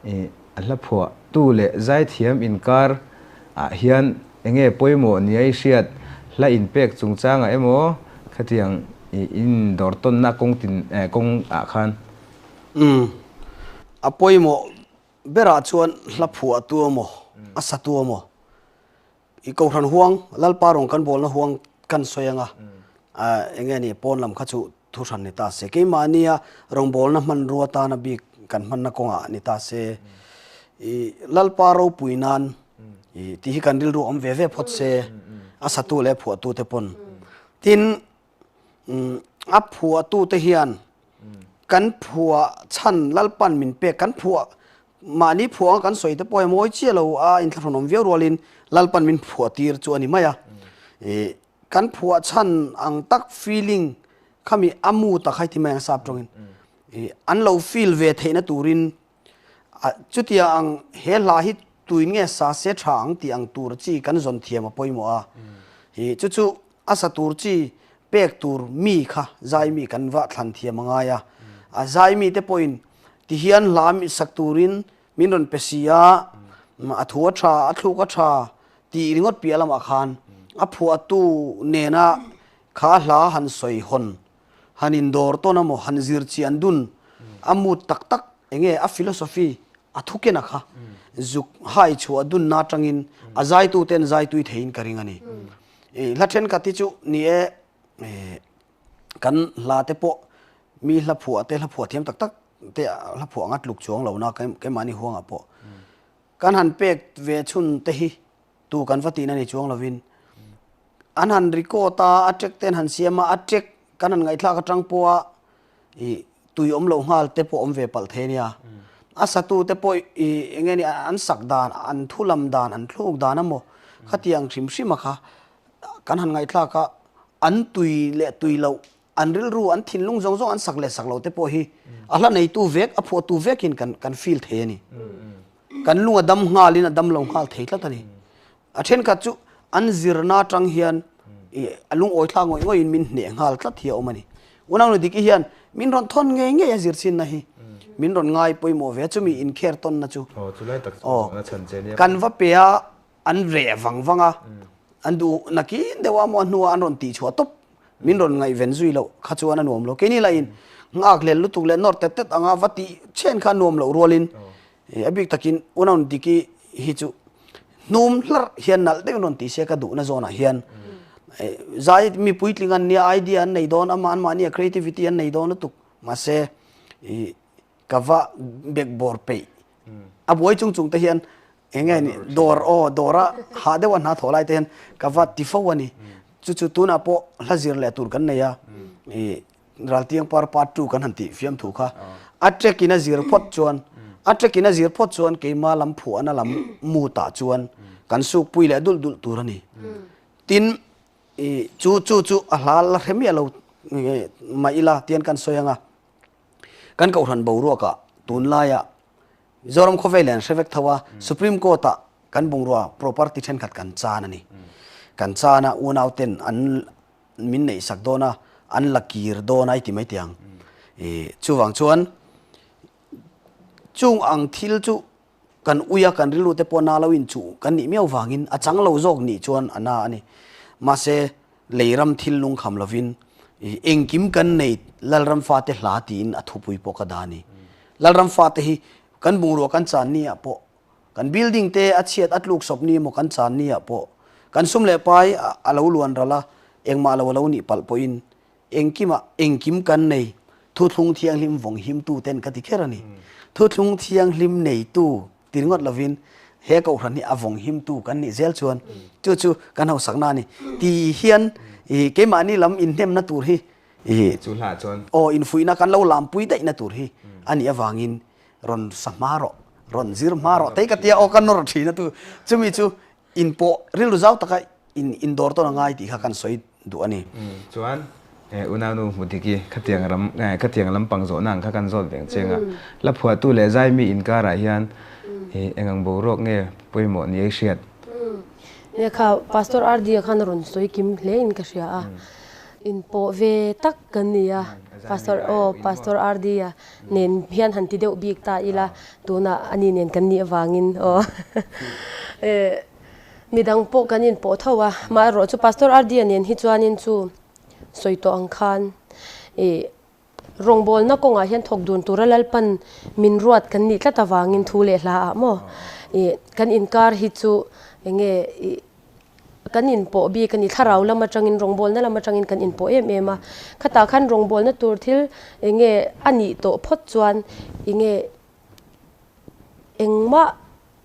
ih a hla phuah tu leh zaithiam inkar ah hian enge pawimawh nia i hriat hla inpek chungchangah emaw khatiang ih in dawr tawnna kawng tin eh kawng ah khan. Umm a pawimawh Berah chuan hla phuah tu emaw, a sa tu emaw, i kohhran huang, Lalpa rawn kan bawlna huang kan sawi anga, eng nge ni pawn lam kha chu thu hran ni ta se. Keimahnia rawngbawlna hmanrua tana bik kan hmanna kawngah ni ta se. I Lalpa ropui nan i tih hi kan rilru awm ve ve phawt se, a satu leh phuahtute pawn. Tin, a phuahtute hian kan phuah chhan Lalpan min pek kan phuah mahni phuah anga kan sawi te pawh hi mawi chiah lo a inthlahrun awm viau rualin Lalpan min phuah tir chu a ni mai a. Ih kan phuah chhan ang tak feeling khami a mu tak hai ti mai ang sap tawngin ih an lo feel ve theihna turin a chutia ang he hla hi tuin nge sa se tha ang tih ang tur chi kan zawn thiam a pawimawh a. Ih chu chu A sa tur chi pek tur mi kha zai mi kan va thlan thiam a ngai a. A zai mi te pawhin ti hian hla sak turin min rawn pe si a, a thu a tha, a thluk a tha tih ringawt piah lamah khan a phuahtu nena kha hla han sawi hawn, han indawr tawn emaw, han zir chian dun a mood tak tak enge a philosophy a thu ken a kha zuk hai chhuah dunna atangin a zaituten zai tui theiin ka ring a ni. I hla thenkhat hi chu ni e kan hla te pawh mi hla phuah te hla phuah thiam tak tak te hla phuah anga tluk chuang lo na keimahni huangah pawh kan han pek ve chhun te hi tu kan va tihna ni chuang lovin an han record a a track te an han siam a a track kan han ngaihthlak atang pawha i tui awm loh nghal te pawh awm ve palh thei a nia. A satu te pawh i eng nge ni an sak dan, an thu lam dan, an thluk dan emaw khatiang hrim hrim a kha kan han ngaihthlak a, an tui leh tui loh, an rilru, an thinlung zawng zawng an sak leh sak loh te pawh hi a hla neitu vek, a phuahtu vekin kan kan feel thei a ni. Kan lung a dam nghalin a dam lo nghal thei tlat a ni. A thenkhat chu an zirna atang hian a lungawi thlak ngawih ngawih in min hneh nghal tlat hi a awm a ni. Unau nu Diki hian min rawn thawn ngei ngei a zir chinna hi min rawn ngai pawimawh ve a, chumi inkher tawnna chu kan va pe a, an reh vang vang a, an duh nakin deuh a maw a hnuah an rawn tihchhuah tawp min rawn ngaihven zui loh kha chuan a nuam lo. Keini lahin nghak hlel lutuk leh nawr tet tet anga va tih chhen kha a nuam loh rualin A bik takin Unaun Diki hi chu hnum hlarh hian nalh deuhin rawn ti se ka duhna zawnah hian zai mi puitling an nia idea an nei dawn ama anmahnia creativity an nei dawn lutuk mahse ka va bekbawr peih a buai chung chung te hian eng nge ni dawr aw dawra hah deuha hna thawh lai te hian ka va ti fo a ni chu chu tunah pawh hla zir leh tur kan nei a Raltiang par part 2 kan han tih fiam thu kha a track in a zir phawt chuan a track in a zir phawt chuan keima lam phuahna lam mood ah chuan kan suk pui leh dulh dulh tur a ni. Tin i chu chu chu a hla la hre miah lo mah ila tian kan sawi anga kan kohhran boruak ah tunlaia Mizoram khawvel hian hre vek tho a Supreme Court ah kan bungrua property thenkhat kan chan a ni. Kan chan a unau ten an min neih sak dawn a, an la kir dawn a i ti mai teh ang. I chuvang chuan chung ang thil chu kan ui a, kan rilru te pawh na lo in chuh kan nih miau vangin a chang lo zawk nih chuan a na a ni. Mahse leiram thil lungkham lovin i engkim kan nei Lalram fate hla tiin a thupui pawh ka dah a ni. Lalram fate hi kan bungrua kan chan ni ah pawh Kan building te a chhiat a tluk sawp ni emaw kan chan ni ah pawh kan sum leh pai a lo luan ral a, engmah lo a lo nih palh pawhin engkimah engkim kan nei thuthlung thianghlim vawng him tu ten ka ti kher a ni. Thuthlung thianghlim neitu ti ringawt lovin he kohhran hi a vawng him tu kan nih zel chuan chu chu kan hausakna a ni ti hian keimahni lam inhnemna tur hi Chu hlah chuan. Aw infuihna kan lo lampui daihna tur hi a nih avangin rawn sa hma rawh, rawn zir hma rawh tei ka tia aw ka nawr thin a tu chumi chu in pawh rilru zau taka in in dawr tawn a ngai tih kha kan sawi duh a ni. Chuan. Unaunu Hmudiki, khatiang ram, khatiang lampang zawhna ang kha kan zawt veng cheng a. Hla phuahtu leh zaimi inkarah hian eng ang boruak nge pawimawh ni ei hriat? Nia kha Pastor RD-a khan a rawn sawi kim hle in ka hria a. Inpawh ve tak kan ni a, Pastor aw Pastor RD-a nen hian han ti deuh bik ta ila, tunah ani nen kan nih avangin aw. Midang pawh kan inpawh tho a, amaherawh chu Pastor RD-a nen hi chuanin chu sawi tawh ang khan ih rawngbawlna kawngah hian thawk dun tura Lalpan min ruat kan nih tlat avangin thu leh hla ah maw ih kan inkar hi chu eng nge ih kan inpawh bik a ni thlarau lam atangin rawngbawlna lam atangin kan inpawh em em a khatah khan rawngbawlna tur thil eng nge a nih tawh phawt chuan eng nge engmah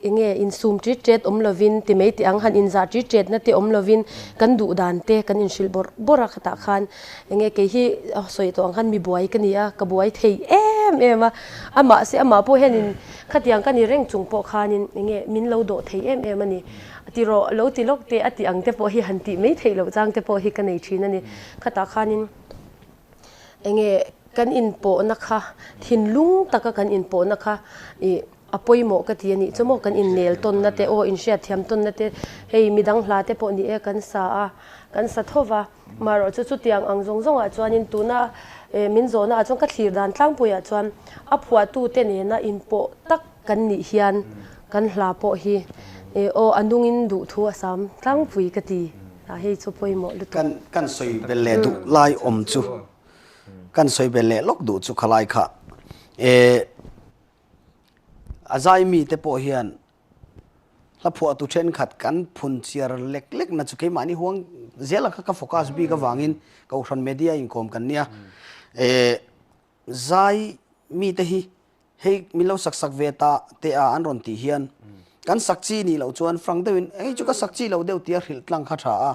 Enge insum ṭit ṭet awm lovin ti mai tih ang han inzah ṭit ṭetna te awm lovin kan duh dan te kan inhrilh bawrh bawrh a khatah khan enge kei hi sawi tawh ang khan mi buai ka ni a, ka buai thei em em a, amah se amah pawh hianin khatiang ka ni reng chung pawh khanin enge min lo dawh thei em em a ni ti rawh lo ti lawk teh a tih ang te pawh hi han tih mai theih loh chang te pawh hi ka nei ṭhin a ni khatah khanin enge kan inpawhna kha thinlung taka kan inpawhna kha ih. A pawimawh ka ti a nih chu maw, kan innel tawnna te aw, inhriatthiam tawnna te, hei midang hla te pawh ni e kan sa a, kan sa tho va, marawh chu chutiang ang zawng zawngah chuanin tuna min zawhnaah chuan ka thlir dan tlangpuiah chuan a phuahtute nena inpawh tak kan nih hian kan hla pawh hi aw a nungin duhthu a sam tlangpui ka ti a, hei chu pawimawh lutuk. Kan kan sawi bel leh duh lai awm chu, kan sawi bel leh lawk duh chu khalai kha e. A zai mite pawh hian hla phuahtu thenkhat kan phun chiar lek lek na chu keimahni huang zela kha ka focus bik avangin Kohhran media inkawm kan nia. Zai mite hi hei min lo sak sak ve ta teh a an rawn tih hian kan sak chi nih loh chuan frank deuhin hei chu ka sak chi lo deuh tia hrilh tlang kha tha a.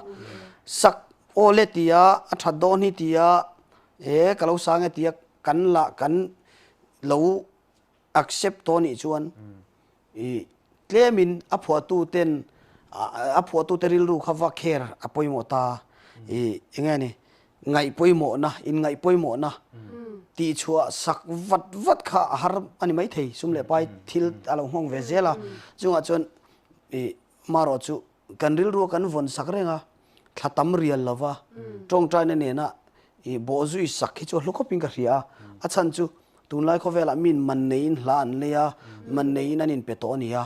Sak aw le tia a that dawn hi tia e ka lo sang e tia kan lah kan lo accept tawh nih chuan i tlemin a phuahtu ten a phuahtu te rilru kha va kher a pawimawh ta i enge ni ngaih pawimawhna in ngaih pawimawhna tih chhuah sak vat vat kha a har a ni maithei sum leh pai thil a lo nghawng ve zel a chungah chuan i marawh chu kan rilru kan vawn sak reng a, thla tam rial lova tawngtaina nena i bawhzui sak hi chu a hlu khawpin ka hria a, a chhan chu tunlai khawvelah min man neiin hla an lei a, man neiin an inpe tawh a ni a,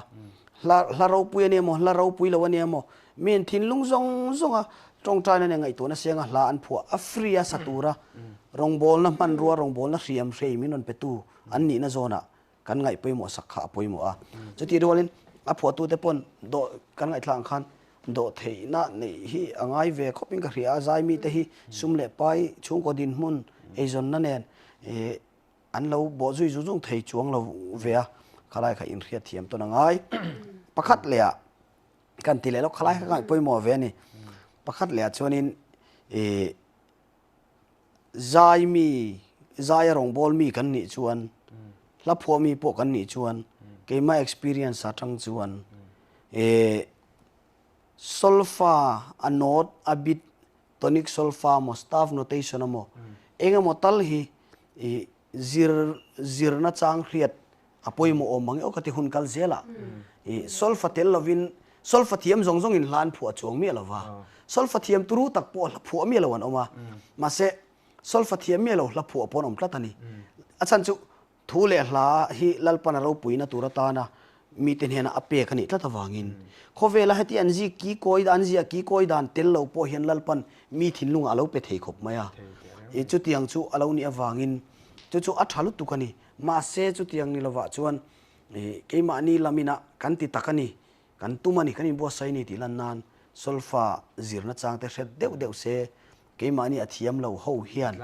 hla hla ropui a nia maw, hla ropui lo a nia maw, min thinlung zawng zawnga tawngtaina nen ngaihtuahna sianga hla an phuah a free a sa tura rawngbawlna hmanrua rawngbawlna hriam hrei min rawn petu an nihna zawnah kan ngaih pawimawh sak kha a pawimawh a. Chutih rualin a phuahtute pawn dawh kan ngaihthlak ang khan dawh theihna neih hi a ngai ve khawpin ka hria a, zai mite hi sum leh pai chhungkaw dinhmun eizawnna nen an lo bawh zui zung zung thei chuang lo ve a, khalai kha inhriat thiam tawn a ngai. Pakhat leh ah kan ti leh lawk, khalai kha ka ngaih pawimawh ve a ni. Pakhat leh ah chuanin ih Zai mi, zai a rawngbâwl mi kan nih chuan, hla phuah mi pawh kan nih chuan, keimah experience atang chuan eh solfa a note, a beat, tonic solfa maw, staff notation emaw, eng emaw tal hi ih zir zirna chang hriat a pawimawh awm ang e aw ka ti hun kal zel a, ih solfa tel lovin solfa thiam zawng zawng in hla an phuah chuang miah lova, solfa thiam turu tak pawh hla phuah miah lo an awm a, mahse solfa thiam miah lo hla phuah pawh an awm tlat a ni. A chhan chu thu leh hla hi Lalpan a ropuina tur atana mite hnena a pek a nih tlat avangin khawvela heti an zi ki kawi an ziah ki kawi dan tel lo pawh hian Lalpan mi thinlungah a lo pe thei khawp mai a, ih chutiang chu a lo nih avangin chu chu a tha lutuk a ni. Mahse chutiang ni lovah chuan keimahni lamina kan ti tak a ni, kan tum a ni, kan inbuatsaih a ni tih lan nan solfa zirna changte hret deuh deuh se keimahni a thiam lo ho hian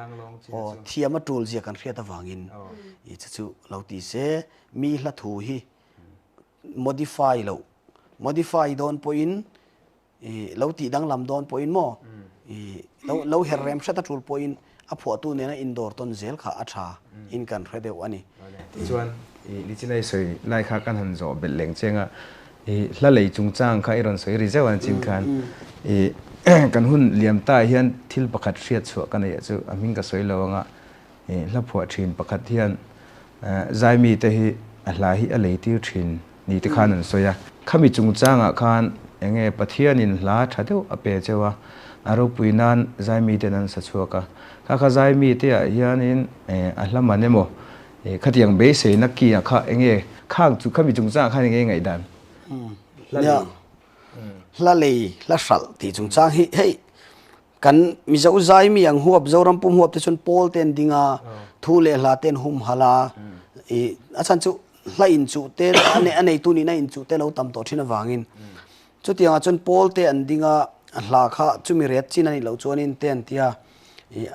aw thiam a tul zia kan hriat avangin i chu chu lo ti se mi hla thu hi modify loh modify dawn pawhin I lo tih danglam dawn pawhin maw i lo lo her rem hret a tul pawhin a phuahtu nena indawr tawn zel kha a tha in kan hre deuh a ni. Tichuan i Lichinai sawi lai kha kan han zawh belh leng cheng a, i hla lei chungchang kha i rawn sawi ri zeuh an chin khan i. kan hun liam ta hian thil pakhat hriat chhuah ka neih chu a hming ka sawi lo anga hla phuah thin pakhat hian zaimi te hi a hla hi a lei tir thin ni te khan an sawi a. Khami chungchangah khan enge Pathianin hla tha deuh a pe cheu a, a ropui nan zaimi ten an sa chhuak a. Kha kha zaimi te ah hianin a hla man emaw khatiang beiseina ki ah kha enge khang chu khami chungchangah khan enge ngaihdan? Hla lei. Hla lei, hla hralh tih chungchang hi hei kan Mizo zaimi ang huap Zoram pum huap te chuan pawl te an ding a, thu leh hla te an humhalh a, ih a chhan chu hla inchuh te a neitu nihna inchuh te lo tam tawh thin avangin chutiangah chuan pawl te an ding a, hla kha chumi ret chin a nih loh chuanin te an tia ih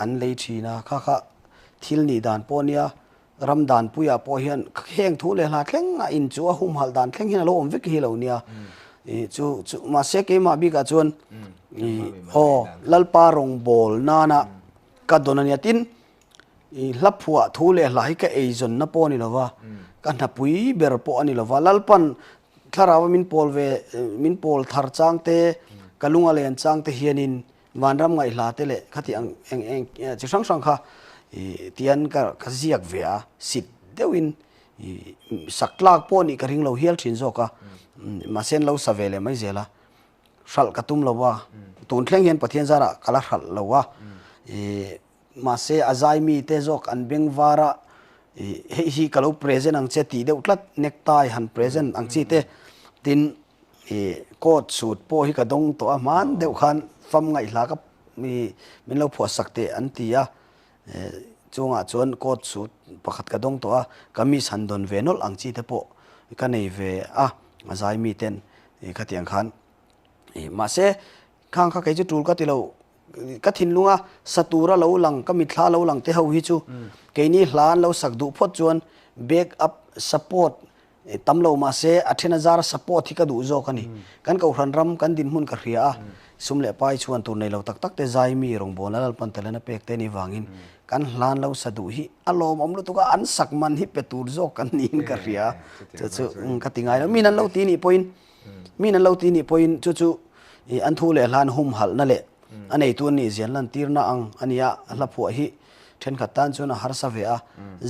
an lei thin a, kha kha thil nih dan pawh a nia Ram danpuiah pawh hian heng thu leh hla thleng a in chu a humhalh dan thleng hian a lo awm vek hi lo nia. I chu chu mahse keimah bikah chuan i aw Lalpa rawngbâwl nana ka dawn a nia. Tin, i hla phuah thu leh hla hi ka eizawnna pawh a ni lo va, ka hnapui ber pawh a ni lo va. Lalpan thlarau a min pawl ve min pawl thar chang te, ka lung a len chang te hianin Vanram ngaihhla te leh khati ang eng eng chi hrang hrang kha ih tian ka ka ziak ve a, sit deuhin ih sak tlak pawh nih ka ring lo hial thin zawk a, mahse an lo sa ve leh mai zel a, hralh ka tum lo a, tun thleng hian Pathian zarah ka la hralh lo a, ih mahse a zai mi te zawk an beng var a, ih hei hi ka lo present ang che tih deuh tlat necktie han present ang chi te tin. I coat suit pawh hi ka dawng tawh a, hman deuh khan fam ngaihhla ka mi min lo phuah sak teh an ti a, chungah chuan coat suit pakhat ka dawng tawh a, kamis han dawn ve nawlh ang chi te pawh ka nei ve a, a zai mi ten khatiang khan mahse khang kha kei chu tul ka ti lo, ka thinlunga sa tura lo lang ka mitthla lo lang te ho hi chu keini hla an lo sak duh phawt chuan back up support Tam lo mahse a then a zar support hi ka duh zawk a ni. Kan Kohhran ram kan dinhmun ka hria a, sum leh pai chhuan tur nei lo tak tak te zai mi rawngbawlna Lalpan talent a pek te ni vangin kan hlan lo sa duh hi a lawmawm lutuk a, an sak man hi pe tur zawk kan niin ka hria. Chu chu ka ti ngai lo. Min an lo ti nih pawhin min an lo ti nih pawhin chu chu an thu leh hlan humhalhna leh a neitu an nih zian lantirna ang a ni a, hla phuah hi thenkhat tan chuan a harsa ve a,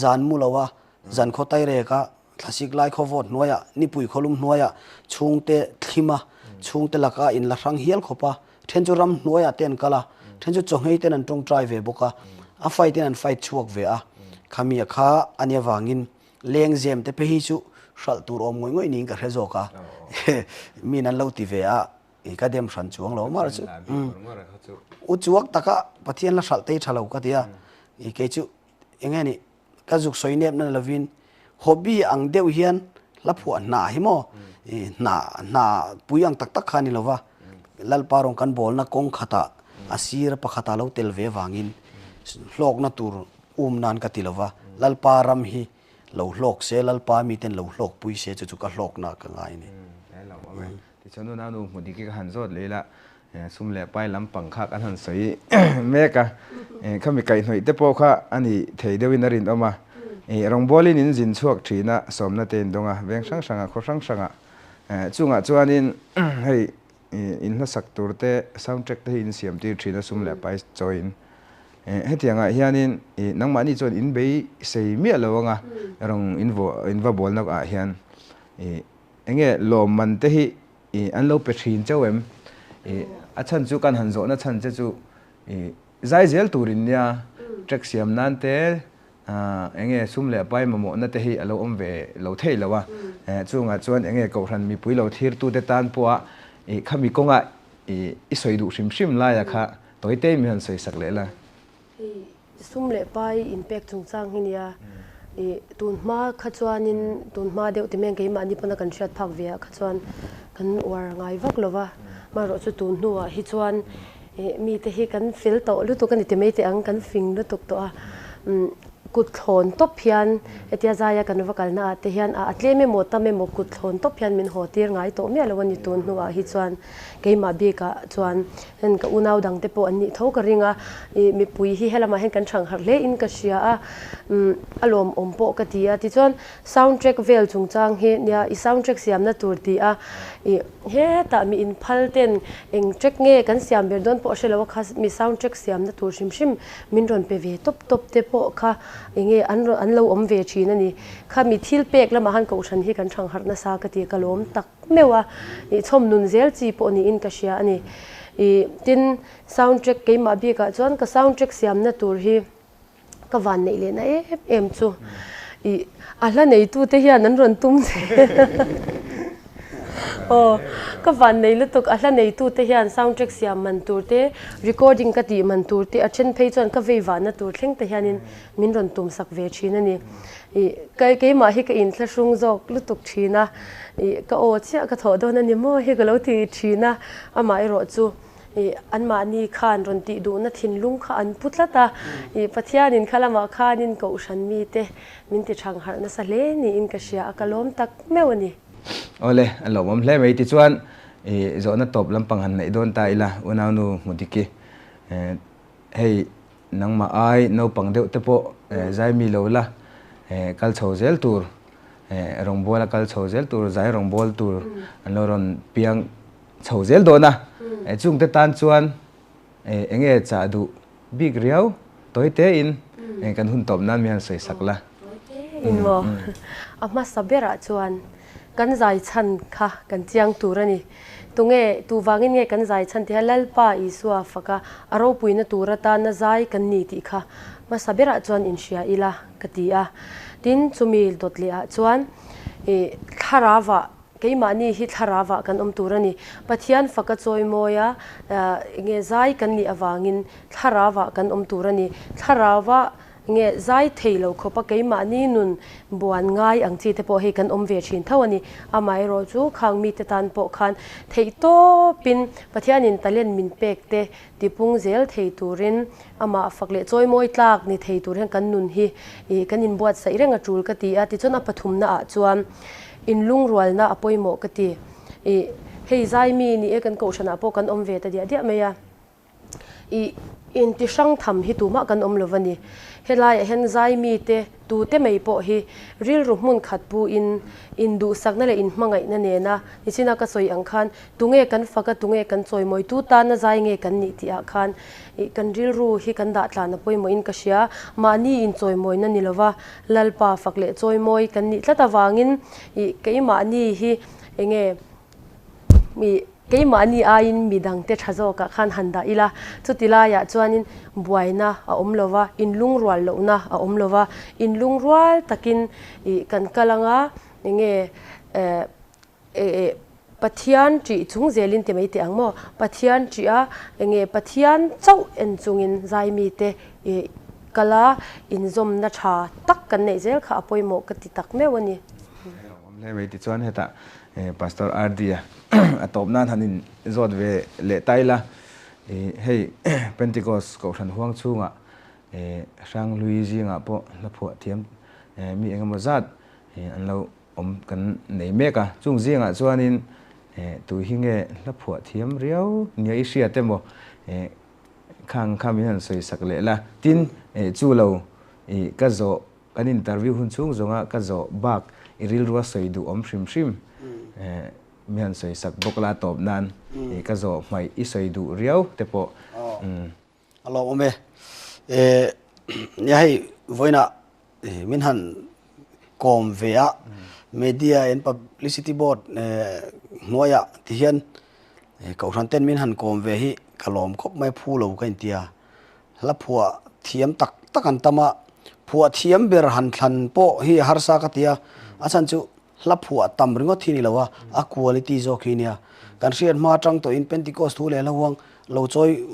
zan mu lo a, zan khaw tairek a, Thlasik lai khaw vawt hnuaiah, nipui khawlum hnuaiah chhungte thlim a, chhungte laka in la hrang hial khawp a, then chu ram hnuaiah te an kal a, then chu chawhngei ten an tawngtai ve bawk a, a fight in an fight chhuak ve a, khami a kha a nia vangin lengzem te phei hi chu hralh tur awm ngawih ngawih niin ka hre zawk a, min an lo ti ve a, ka dem hran chuang lo mar chu u chuak taka Pathian la hralh tei tha lo ka ti a, kei chu enge ni Ka zuk sawi nep na lovin hobby ang deuh hian hla phuah hna hi maw hna hna pui ang tak tak kha a ni lova, Lalpa rawn kan bawlna kawng khatah a sir pakhatah lo tel ve vangin hlawkna tur um nan ka ti lova, Lalpa ram hi lo hlawk se, Lalpa miten lo hlawkpui se chu chu ka hlawkna ka ngai a ni. Tichuan nuna nu hmu dik hi ka han zawt leh ila, sum leh pai lampang kha kan han sawi mek a, khami kaihhnawih te pawh kha a ni thei deuhin a rinawm a, rawngbawlin in zin chhuak thin a, sawmna te in dawng a, veng hrang hrangah khaw hrang hrangah chungah chuanin hei in hlasak tur te sound track te hi in siam tir thin a sum leh pai chawiin hetiangah hianin nangmahni chuan in beisei miah lo anga rawng in va bawlna ah hian Enge lawmman te hi i an lo pe thin chauh em? I a chhan chu kan han zawhna chhan che chu i zai zel turin nia track siam nan te enge sum leh pai mamawhna te hi a lo awm ve lo thei lo a, chungah chuan enge kohhran mipui lo thirtute tan pawha i khami kawnga i i sawi duh hrim hrim laia kha tawite mi han sawi sak leh la. Hei sum leh pai inpek chungchang hi nia, ih tun hma kha chuanin tun hma deuh ti mai keimahni pawna kan hriat phak ve ah kha chuan kan uar ngai vak lo va, amaherawh chu tun hnuah hi chuan ih mite hi kan fel tawh lutuk a ni ti mai teh ang, kan fing lutuk tawh a, umm. Kut thlawn tawp hian hetia zaia kan va kalna ah te hian a tlem emaw tam emaw kut thlawn tawp hian min haw tir ngai tawh miah lo a ni tun hnuah hi chuan keimah bikah chuan hen ka unau dang te pawh an nih tho ka ring a, ih mipui hi helamah hian kan thang harh hle in ka hria a, umm a lawmawm pawh ka ti a tichuan sound track vel chungchang hi nia i sound track siamna tur ti a ih hetah mi inphal ten eng track nge kan siam ber dawn pawh a hre lo a kha mi sound track siamna tur hrim hrim Min rawn pe ve tawp tawp te pawh kha enge an rawn an lo awm ve thin a ni. Kha mi thil pek lamah khan kohhran hi kan thang harh nasa ka ti ka lawm tak meuh a, ih chhawm nun zel chi pawh niin ka hria a ni. Ih tin sound track keimah bikah chuan ka sound track siamna tur hi ka van neih lehna em em chu ih a hla neitute hian an rawn tum zel. Aw, ka van nei lutuk, a hla neitute hian sound track siam man tur te, recording ka tih man tur te, a then phei chuan ka vei vahna tur thleng te hianin min rawn tum sak ve thin a ni. Ih, ka keimah hi ka inthlahrung zawk lutuk thin a, ih ka aw chiah ka thawh dawn a ni maw hi ka lo ti thin a, amaherawh chu ih anmahni khan rawn tih duhna thinlung kha an pu tlat a, ih Pathianin kha lamah khanin kohhran mite min ti thang harh nasa hle niin ka hria a, ka lawm tak meuh a ni. Awle, a lawmawm hle mai. Tichuan, i zawhna tawp lampang han neih dawn ta ila, unaunu Hmudiki, hei nangmah ai naupang deuh te pawh zai mi lo la, kal chho zel tur, rawngbawla kal chho zel tur, zai rawngbâwl tur an lo rawn piang chho zel dawn a. Chungte tan chuan Eng nge chah duh bik riau? Tawi tein kan hun tawp nan mi han sawi sak la. Tawi tein maw? A hmasa berah chuan kan zai chhan kha kan chiang tur a ni. Tunge, tu vangin nge kan zai chhan tih kha Lalpa Isua faka a ropuina tur atana zai kan ni tih kha hmasa berah chuan inhria ila ka ti a. Tin, chumi dawt leh ah chuan thlarauah Keimahni hi thlarauah kan awm tur a ni. Pathian faka chawimawia nge zai kan nih avangin thlarauah kan awm tur a ni. Thlarauah nge zai thei lo khawpa keimahni nun buan ngai ang chi te pawh hei kan awm ve thin tho a ni. Amaherawh chu khang mite tan pawh khan theih tawpin Pathianin talent min pek te tipung zel thei turin amah fak leh chawimawi tlak ni thei tur hian kan nun hi kan inbuatsaih reng a tul ka ti a. Tichuan a pathumna ah chuan Inlungrualna a pawimawh ka ti. Ih, hei zai mi ni e kan kohhranah pawh kan awm ve ta diah diah mai a. Ih, inti hrang tham hi tumah kan awm lo va ni. Helaiah hian zai mite tute mai pawh hi rilru hmun khat pu in, induhsakna leh inhmangaihna nena nichina ka sawi ang khan tunge kan fak a, tunge kan chawimawi, tu tana zai nge kan nih tih ah khan ih kan rilru hi kan dah tlan a pawimawhin ka hria. Mahni inchawimawina ni lova Lalpa fak leh chawimawi kan nih tlat avangin ih keimahni hi enge ih keimahni aiin midangte tha zawkah khan han dah ila, chuti laiah chuanin buaina a awm lo va, inlungrual lohna a awm lo va, inlungrual takin ih kan kal anga enge eh Eh Pathian ṭih chung zelin ti mai teh ang maw? Pathian ṭih a, enge Pathian chauh en chungin zai mite ih kal a, inzawmna ṭha tak kan neih zel kha a pawimawh ka ti tak meuh a ni. Awm hle mai tichuan hetah Pastor RD a a tawp nan han in zawt ve leh ta ila ih hei Pentecost kohhran huang chhungah ih Hranghlui zingah pawh hla phuah thiam mi engemaw zat an lo Awm kan nei mek a, chung zingah chuanin tui hi nge hla phuah thiam riau nia i hriat emaw khang kha min han sawi sak leh la. Tin, chu lo ka zawh, kan interview hun chhung zawnga ka zawh bak i rilrua sawi duh awm hrim hrim min han sawi sak bawk la tawp nan ka zawh hmaih i sawi duh riau te pawh. A lawmawm e. Nia hei vawiinah min han kawm ve a, Media and Publicity Board hnuaiah ti hian Kohhran ten min han kawm ve hi ka lawm khawp mai phu lo ka intia. Hla phuah thiam tak tak an tam a, phuah thiam ber han thlan pawh hi a harsa ka ti a, a chhan chu Hla phuah tam ringawt hi ni lo a, a quality zawk hi nia. Kan hriat hma atang tawhin Pentecost thu leh hla huang lo chawi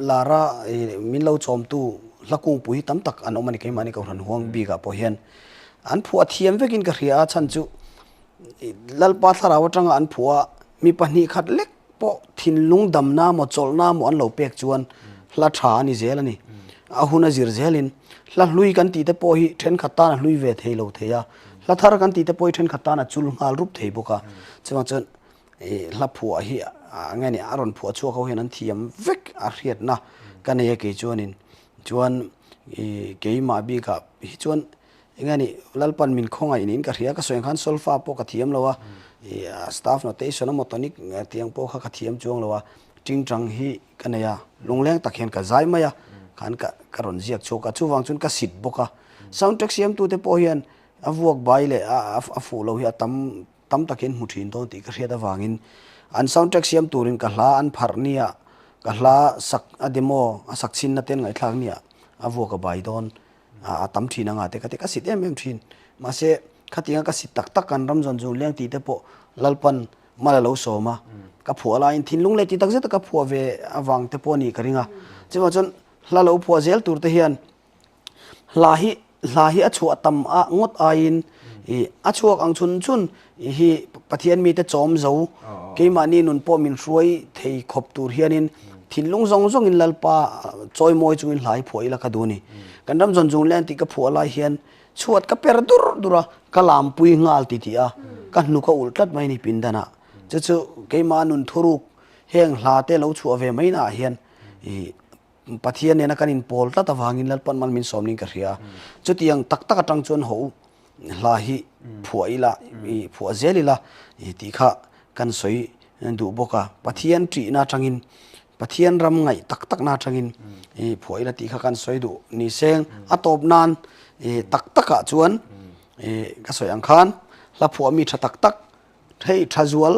lar a, min lo chawmtu hla kungpui hi tam tak an awm a ni keimahni Kohhran huang bikah pawh hian. An phuah thiam vekin ka hria a, chhan chu Lalpa thlarau atanga an phuah a, mi pahnih khat lek pawh thinlung damna maw chawlhna maw an lo pek chuan hla tha a ni zel a ni. A hun a zir zelin hla hlui kan tih te pawh hi thenkhat tan a hlui ve thei lo thei a, hla thar kan tih te pawh hi thenkhat tan a chul nghal rup thei bawk a. Chuvang chuan hla phuah hi nge ni a rawn phuah chhuak ho hian an thiam vek a hriatna ka nei a kei chuanin. Chuan keimah bikah hi chuan enge ni Lalpan min khawngaih niin ka hria ka sawi ang khan solfa pawh ka thiam lo a, staff notation emaw tonic tiang pawh kha ka thiam chuang lo a, tingtang hi ka nei a, lungleng tak hian ka zai mai a, khan ka ka rawn ziak chhuak a, chuvang chuan ka sit bawk a. Soundtrack siamtute pawh hian a vuak bai leh a a fuh lo hi a tam tam takin hmu thin dawn tih ka hriat avangin an soundtrack siam turin ka hla an pharh nia, ka hla sak a demo a sak chhinna te an ngaihthlak nia a vuak a bai dawn a tam thin anga te ka ti ka sit em em thin. Mahse khatianga ka sit tak tak kan ram zawn zun leng tih te pawh Lalpan Mal a lo sawm a, ka phuah laiin thinlung leh ti tak zeta ka phuah ve avang te pawh a nih ka ring a. Chuvang chuan hla lo phuah zel tur te hian hla hi hla hi a chhuah tam a ngawt aiin ih a chhuak ang chhun chhun hi Pathian mite chawm zo keimahni nun pawh min hruai thei khawp tur hianin thinlung zawng zawngin Lalpa chawimawi chungin hla hi phuah ila ka duh a ni. Kan ram zawn zung leh an tih ka phuah lai hian Chhuat ka per dur dur a, ka lampui nghal ti tih a, ka hnuk a ulh tlat mai ni pindanah. Chu chu keimah nun thuruk heng hla te lo chhuah ve mai naah hian ih Pathian nena kan inpawl tlat avangin Lalpan mal min sawm niin ka hria a. Chutiang tak tak atang chuan haw u hla hi phuah ila, ih phuah zel ila ih tih kha kan sawi duh bawk a. Pathian ṭihna atangin Pathian ram ngaih tak tak na atangin i phuah ila tih kha kan sawi duh ni seng a tawp nan i tak takah chuan i ka sawi ang khan hla phuah mi tha tak tak hei tha zual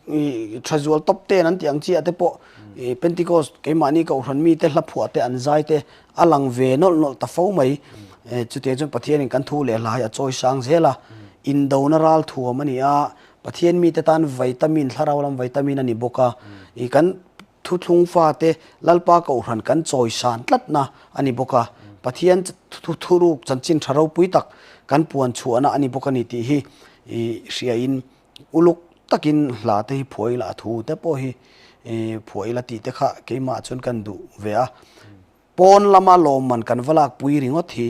i tha zual top ten an tih ang chiah te pawh i Pentecost keimahni kohhran mi te hla phuah te an zai te a lang ve nawlh nawlh ta fo mai chutiang chuan Pathianin kan thu leh hla hi a chawi sang zel a indona ral thuam a ni a Pathian mite tan vitamin, thlarau lam vitamin a ni bawk a, i kan thuthlung fate Lalpa Kohhran kan chawisan tlatna a ni bawk a, Pathian thuruk chanchin tha ropui tak kan puan chhuahna a ni bawk a ni tih hi i hriain uluk takin hla te hi phuah ila a thu te pawh hi phuah ila tih te kha keimah chuan kan duh ve a. Pawn lama lawmman kan va lakpui ringawt hi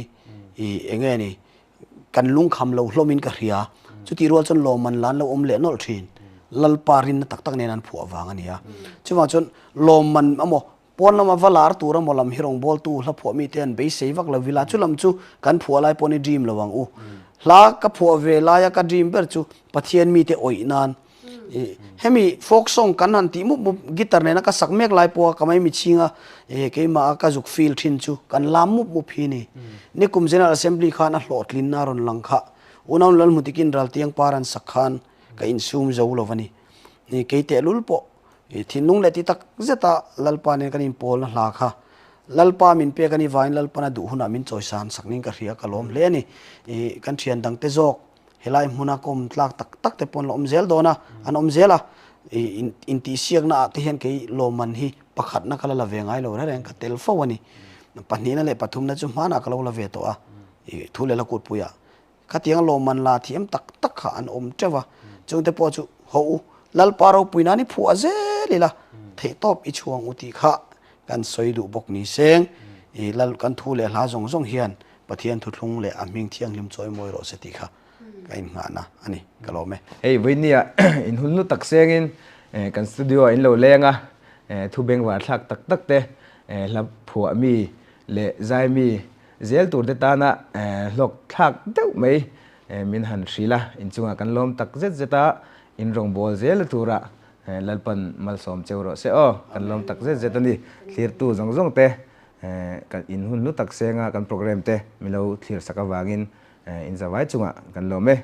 i enge ni kan lungkham lo hlawmin ka hria. Chutih rual chuan lawmman la an lo awm leh nawlh thin. Lalpa rinna tak tak nen an phuah vang a ni a. Chuvang chuan lawmman emaw pawn lama va lar tur emaw lam hi rawngbawltu hla phuah mite an beisei vak lo ila chu lam chu kan phuah lai pawhin i dream lo ang u. Hla ka phuah ve laia ka dream ber chu Pathian mite awih nan Hemi folk song kan han tih mup mup guitar nena ka sak mek lai pawha ka maimi chhinga keimah a ka zuk feel thin chu kan lam mup mup hi ni. Nikum General Assembly khan a hlawhtlinna a rawn lang kha. Unau Lalhmutikin Raltiang par an sak khan ka insum zo lo va ni. Kei tehlul pawh thinlung leh ti tak zeta Lalpa nen kan inpawlna hla kha Lalpa min pek a ni vangin Lalpan a duh hunah min chawisan sak niin ka hria ka lawm hle a ni. Kan thian dangte zawk Helai hmuna kawm tlak tak tak te pawh an la awm zel dawn a, an awm zel a, ih intihsiakna ah te hian kei lawmman hi pakhatna ka la la ve ngai lo reng reng, ka tel fo a ni. Pahnihna leh pathumna chu hmanah ka lo la ve tawh a, ih thu leh la kutpuiah. Khatianga lawmman la thiam tak tak kha an awm teuh a, chungte pawh chu haw u, Lalpa ropui nan i phuah zel ila, theihtawp i chhuang u tih kha kan sawi duh bawk ni seng, ih Lal kan thu leh hla zawng zawng hian Pathian thuthlung leh a hming thianghlim chawi mawi rawh se tih kha ka innghahna a ni, ka lawm e. Hei vawinia in hun hlu tak sengin kan studio ah in lo leng a, thu bengvar thlak tak tak te, hla phuah mi leh zai mi zel tur te tana hlawk thlak deuh mai min han hrilh a, inchungah kan lawm tak zet zet a, in rawngbâwl zel tura Lalpan malsawm cheu rawh se aw, kan lawm tak zet zet a ni, thlirtu zawng zawng te Kan in hun hlu tak senga kan program te milo thlir sak avangin in zavai chungah kan lawm e.